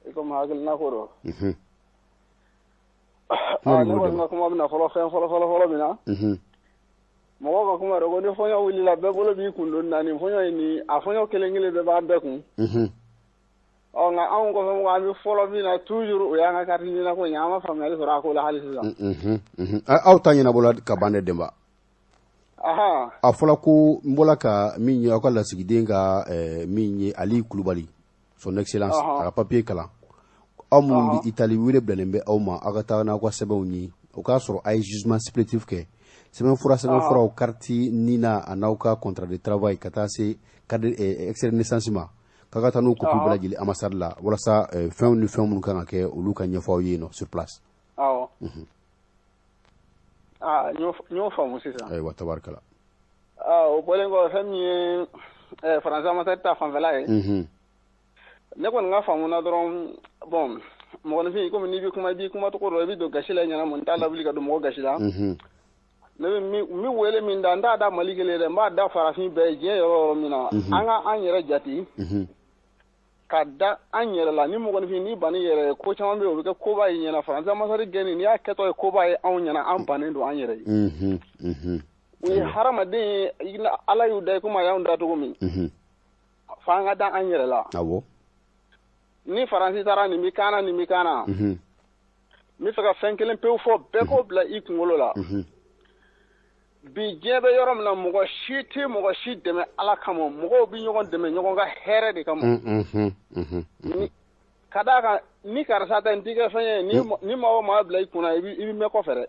[SPEAKER 11] I komi hakilina ko don. Ah, ne kɔni ka kuma bɛna fɔlɔ fɛn fɔlɔ fɔlɔ fɔlɔ min na. Mɔgɔw ka kuma dɔn ko ni fɔɲɔ wulila, bɛɛ bolo b'i kun don na. Nin fɔɲɔ in, nin a fɔɲɔ kelen kelen bɛɛ b'an bɛɛ kun. Ɔ, nka anw kɔfɛ mɔgɔ, an bɛ fɔlɔ min na toujours, o y'an ka carte NINA ko in ye. An ma faamuyali sɔrɔ a ko la hali sisan.
[SPEAKER 1] Aw ta ɲɛnabɔla ka ban dɛ, Denba. A fɔra ko n bɔra ka min ye, aw ka lasigiden ka min ye, Ali Kulubali, son excellence, a ka papier kalan. Aw minnu bɛ Itali, wele bilalen bɛ aw ma, aw ka taa n'aw ka sɛbɛnw ye. O k'a sɔrɔ a ye jugement supplétif kɛ, sɛbɛn furaw, carte NINA a n'aw ka contrat de travail, ka taa se carte extrait de naissance ma, k'a ka taa n'o copie bɛɛ lajɛlen ambassade la, walasa fɛnw ni fɛn minnu kan ka kɛ, olu ka ɲɛfɔ aw ye yen nɔ sur place.
[SPEAKER 11] Awɔ. Aa, n y'o faamu sisan.
[SPEAKER 1] Ayiwa, tabarikala.
[SPEAKER 11] Aa, o bɔlen kɔ, fɛn min ye faransi ambassade ta fanfɛla ye, ne kɔni ka faamu na dɔrɔn, bon, mɔgɔninfin, komi n'i bɛ kuma, i b'i kuma cogo dɔn, i bɛ don gasi la i ɲɛna, n t'a lawuli ka don mɔgɔ gasi la. Ne bɛ min wele min da, n t'a da Mali kelen dɛ, n b'a da farafin bɛɛ ye, diɲɛ yɔrɔ o yɔrɔ min na, an ka an yɛrɛ jate ka da an yɛrɛ la. Ni mɔgɔninfin n'i banni yɛrɛ ye, ko caman bɛ yen, o bɛ kɛ koba ye ɲɛna. Faransi ambassade gɛnni, n'i y'a kɛtɔ ye koba ye anw ɲɛna, an bannen don an yɛrɛ ye. O ye hadamaden ye, Ala y'u da i komi a y'anw da cogo min, f'an ka da an yɛrɛ la.
[SPEAKER 1] Awɔ.
[SPEAKER 11] Ni Faransi taara nin bɛ kaana, nin bɛ kaana, n bɛ fɛ ka fɛn kelen pewu fɔ, bɛɛ k'o bila i kunkolo la. Bi diɲɛ bɛ yɔrɔ min na, mɔgɔ si tɛ mɔgɔ si dɛmɛ Ala kama, mɔgɔw bɛ ɲɔgɔn dɛmɛ ɲɔgɔn ka hɛrɛ de kama. Ka d'a kan, ni karisa tɛ, n t'i kɛ fɛn ye, ni maa o maa bila i kunna, i bɛ mɛn kɔfɛ dɛ.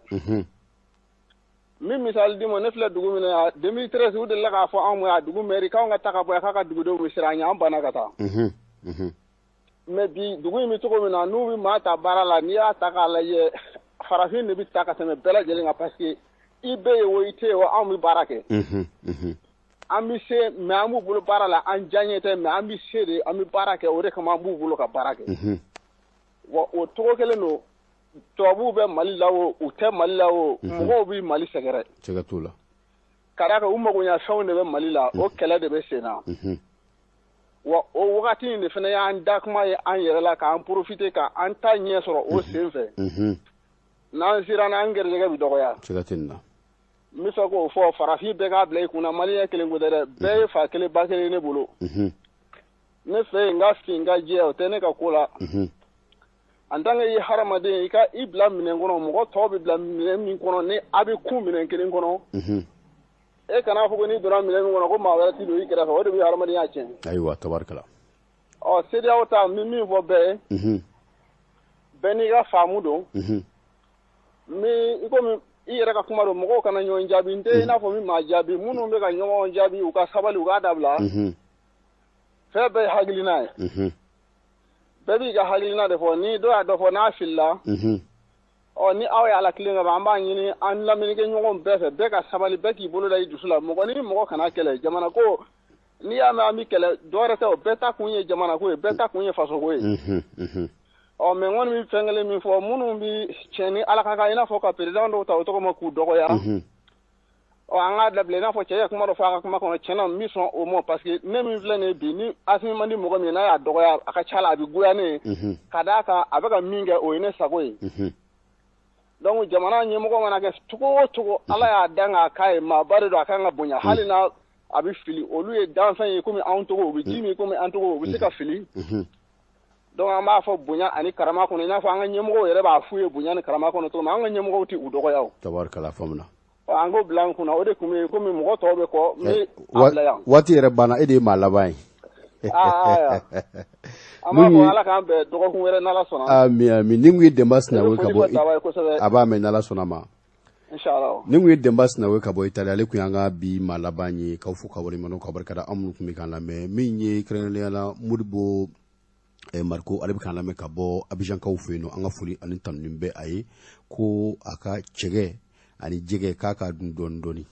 [SPEAKER 11] N bɛ misali d'i ma, ne filɛ dugu min na, 2013, u delila k'a fɔ anw ma, a dugu mairie, k'anw ka taa ka bɔ yan, k'a ka dugudenw bɛ siran an ɲɛ, an banna ka taa. Mais bi dugu in bɛ cogo min na, n'u bɛ maa ta baara la, n'i y'a ta k'a lajɛ, farafin de bɛ ta ka tɛmɛ bɛɛ lajɛlen kan, parce que i bɛ yen o, i tɛ yen o, anw bɛ baara kɛ. An bɛ se, mais an b'u bolo baara la, an diyaɲɛ tɛ, mais an bɛ se de, an bɛ baara kɛ, o de kama an b'u bolo ka baara kɛ. Wa o cogo kelen don, tubabuw bɛ Mali la o, u tɛ Mali la o, mɔgɔw bɛ Mali sɛgɛrɛ.
[SPEAKER 1] Sɛgɛ t'o la.
[SPEAKER 11] Ka d'a kan, u magoɲɛ fɛnw de bɛ Mali la, o kɛlɛ de bɛ sen na. Wa o wagati in de fana y'an da kuma ye an yɛrɛ la, k'an profiter k'an ta ɲɛ sɔrɔ o sen fɛ. N'an sera, n'an gɛrɛjɛgɛ bɛ dɔgɔya.
[SPEAKER 1] Sɛgɛ tɛ nin na.
[SPEAKER 11] N bɛ fɛ k'o fɔ, farafin bɛɛ k'a bila i kunna, maliyɛn kelen ko tɛ dɛ, bɛɛ ye fa kelen ba kelen ne bolo. Ne fɛ yen, n ka fin, n ka jɛ, o tɛ ne ka ko la. En tant que i ye hadamaden, i ka i bila minɛn kɔnɔ, mɔgɔ tɔw bɛ bila minɛn min kɔnɔ, ni a bɛ kun minɛn kelen kɔnɔ, e kana fɔ ko n'i donna minɛn min kɔnɔ ko maa wɛrɛ t'i don i kɛrɛfɛ, o de bɛ hadamadenya tiɲɛ.
[SPEAKER 1] Ayiwa, tabarikala.
[SPEAKER 11] Ɔ, CEDEAO ta, n bɛ min fɔ bɛɛ ye, bɛɛ n'i ka faamu don. N bɛ i komi i yɛrɛ ka kuma don, mɔgɔw kana ɲɔgɔn jaabi, n tɛ i n'a fɔ min maa jaabi, minnu bɛ ka ɲɔgɔn jaabi, u ka sabali, u k'a dabila. Fɛn bɛɛ ye hakilina ye. Bɛɛ b'i ka hakilina de fɔ, ni dɔ y'a dɔ fɔ n'a filila. Ɔ, ni aw y'a la tilen ka ban, an b'a ɲini an lamɛnnikɛ ɲɔgɔn bɛɛ fɛ, bɛɛ ka sabali, bɛɛ k'i bolo da i dusu la, mɔgɔ ni mɔgɔ kana kɛlɛ. Jamana ko, n'i y'a mɛn an bɛ kɛlɛ, dɔwɛrɛ tɛ o, bɛɛ ta kun ye jamana ko ye, bɛɛ ta kun ye faso ko ye. Ɔ, mais n kɔni bɛ fɛn kelen min fɔ, minnu bɛ tiɲɛ ni Ala ka kan, i n'a fɔ ka président dɔw ta o tɔgɔ ma k'u dɔgɔya. Ɔ, an k'a dabila. I n'a fɔ cɛ ye kuma dɔ fɔ a ka kuma kɔnɔ, tiɲɛ na, n bɛ sɔn o ma, parce que ne min filɛ nin ye bi, ni Asimi man di mɔgɔ min ye, n'a y'a dɔgɔya, a ka ca la a bɛ goya ne ye, ka d'a kan a bɛ ka min kɛ, o ye ne sago ye. Donc jamana ɲɛmɔgɔ mana kɛ cogo o cogo, Ala y'a dan k'a k'a ye maaba de don, a kan ka bonya. Hali n'a a bɛ fili, olu ye danfɛn ye komi anw tɔgɔ, u bɛ ji min komi an tɔgɔ, u bɛ se ka fili. Donc an b'a fɔ bonya ani karama kɔnɔ, i n'a fɔ an ka ɲɛmɔgɔw yɛrɛ b'a f'u ye bonya ni karama kɔnɔ cogo min, an ka ɲɛmɔgɔw tɛ u dɔgɔya o.
[SPEAKER 1] Tabarikala, faamuna.
[SPEAKER 11] An k'o bila an kunna, o de tun bɛ yen, komi mɔgɔ tɔw bɛ kɔ, n bɛ a bila yan.
[SPEAKER 1] Waati yɛrɛ banna, e de ye maa laban ye.
[SPEAKER 11] An b'a fɔ Ala k'an bɛn dɔgɔkun wɛrɛ n'Ala sɔnna.
[SPEAKER 1] Ami ami. Ni kun ye Denba Sinawe ka bɔ, a b'a mɛn n'Ala sɔnna ma.
[SPEAKER 11] Inshallah.
[SPEAKER 1] Ni kun ye Denba Sinawe ka bɔ Itali, ale kun y'an ka bi maa laban ye. K'aw fo k'aw waleɲuman dɔn, k'aw barikada, an minnu tun bɛ k'an lamɛn. Min ye kɛrɛnkɛrɛnnenya la Modibo Mariko, ale bɛ k'an lamɛn ka bɔ Abijankaw fɛ yen nɔ. An ka foli ani tanuni bɛ a ye, ko a ka cɛgɛ ani jɛgɛ k'a ka dun dɔɔni dɔɔni,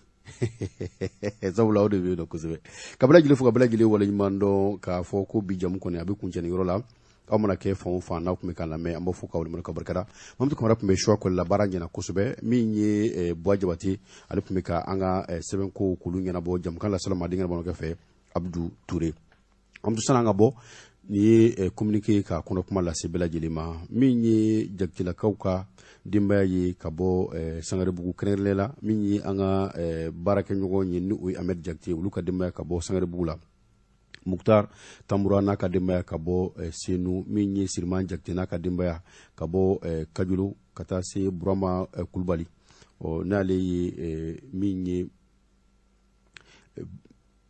[SPEAKER 1] sabula o de bɛ yen nɔ kosɛbɛ. Ka bɛɛ lajɛlen fo, ka bɛɛ lajɛlen waleɲuman dɔn, k'a fɔ ko bi jamu kɔni a bɛ kuncɛ nin yɔrɔ la. Aw mana kɛ fan o fan n'aw tun bɛ k'an lamɛn, an b'a fɔ k'aw waleɲuman, ka barikada. Mamutu Kamara tun bɛ suwa kɔli la, baara ɲɛna kosɛbɛ. Min ye Buwa Jabate, ale tun bɛ ka an ka sɛbɛnko k'olu ɲɛnabɔ. Jamukan lasela ma denkɛ bamanankɛ fɛ, Abdu Ture. An bɛ sanni an ka bɔ, nin ye communiqué ka kɔnɔ kuma lase bɛɛ lajɛlen ma. Min ye Jagitilakaw ka denbaya ye ka bɔ Sangarebugu kɛrɛnkɛrɛnnenya la, min ye an ka baarakɛɲɔgɔn ye ni o ye Ahmed Jakite, olu ka denbaya ka bɔ Sangarebugu la. Mukhtar Tambura n'a ka denbaya ka bɔ Senu. Min ye Siriman Jakite n'a ka denbaya ka bɔ Kajolo ka taa se Burama Kulubali, ɔ n'ale ye min ye,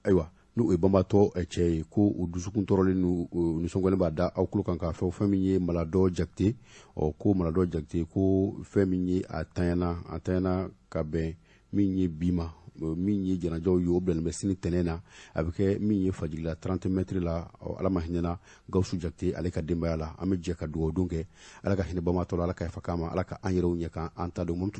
[SPEAKER 1] ayiwa, n'o ye banbatɔ cɛ ye, ko u dusukun tɔɔrɔlen n'u nisɔngɔlen b'a da aw tulo kan k'a fɔ fɛn min ye Maladɔ Jakite, ɔ ko Maladɔ Jakite, ko fɛn min ye a tanyana ka bɛn min ye bi ma, min ye janajaw ye, o bilalen bɛ sini tɛnɛn na, a bɛ kɛ min ye fajigila 30 mètres la. Ala ma hinɛna Gawusu Jakite ale ka denbaya la. An bɛ jɛ ka dugawu don kɛ, Ala ka hinɛ banbatɔ la, Ala ka yafa k'a ma, Ala ka an yɛrɛw ɲɛ k'an ta don.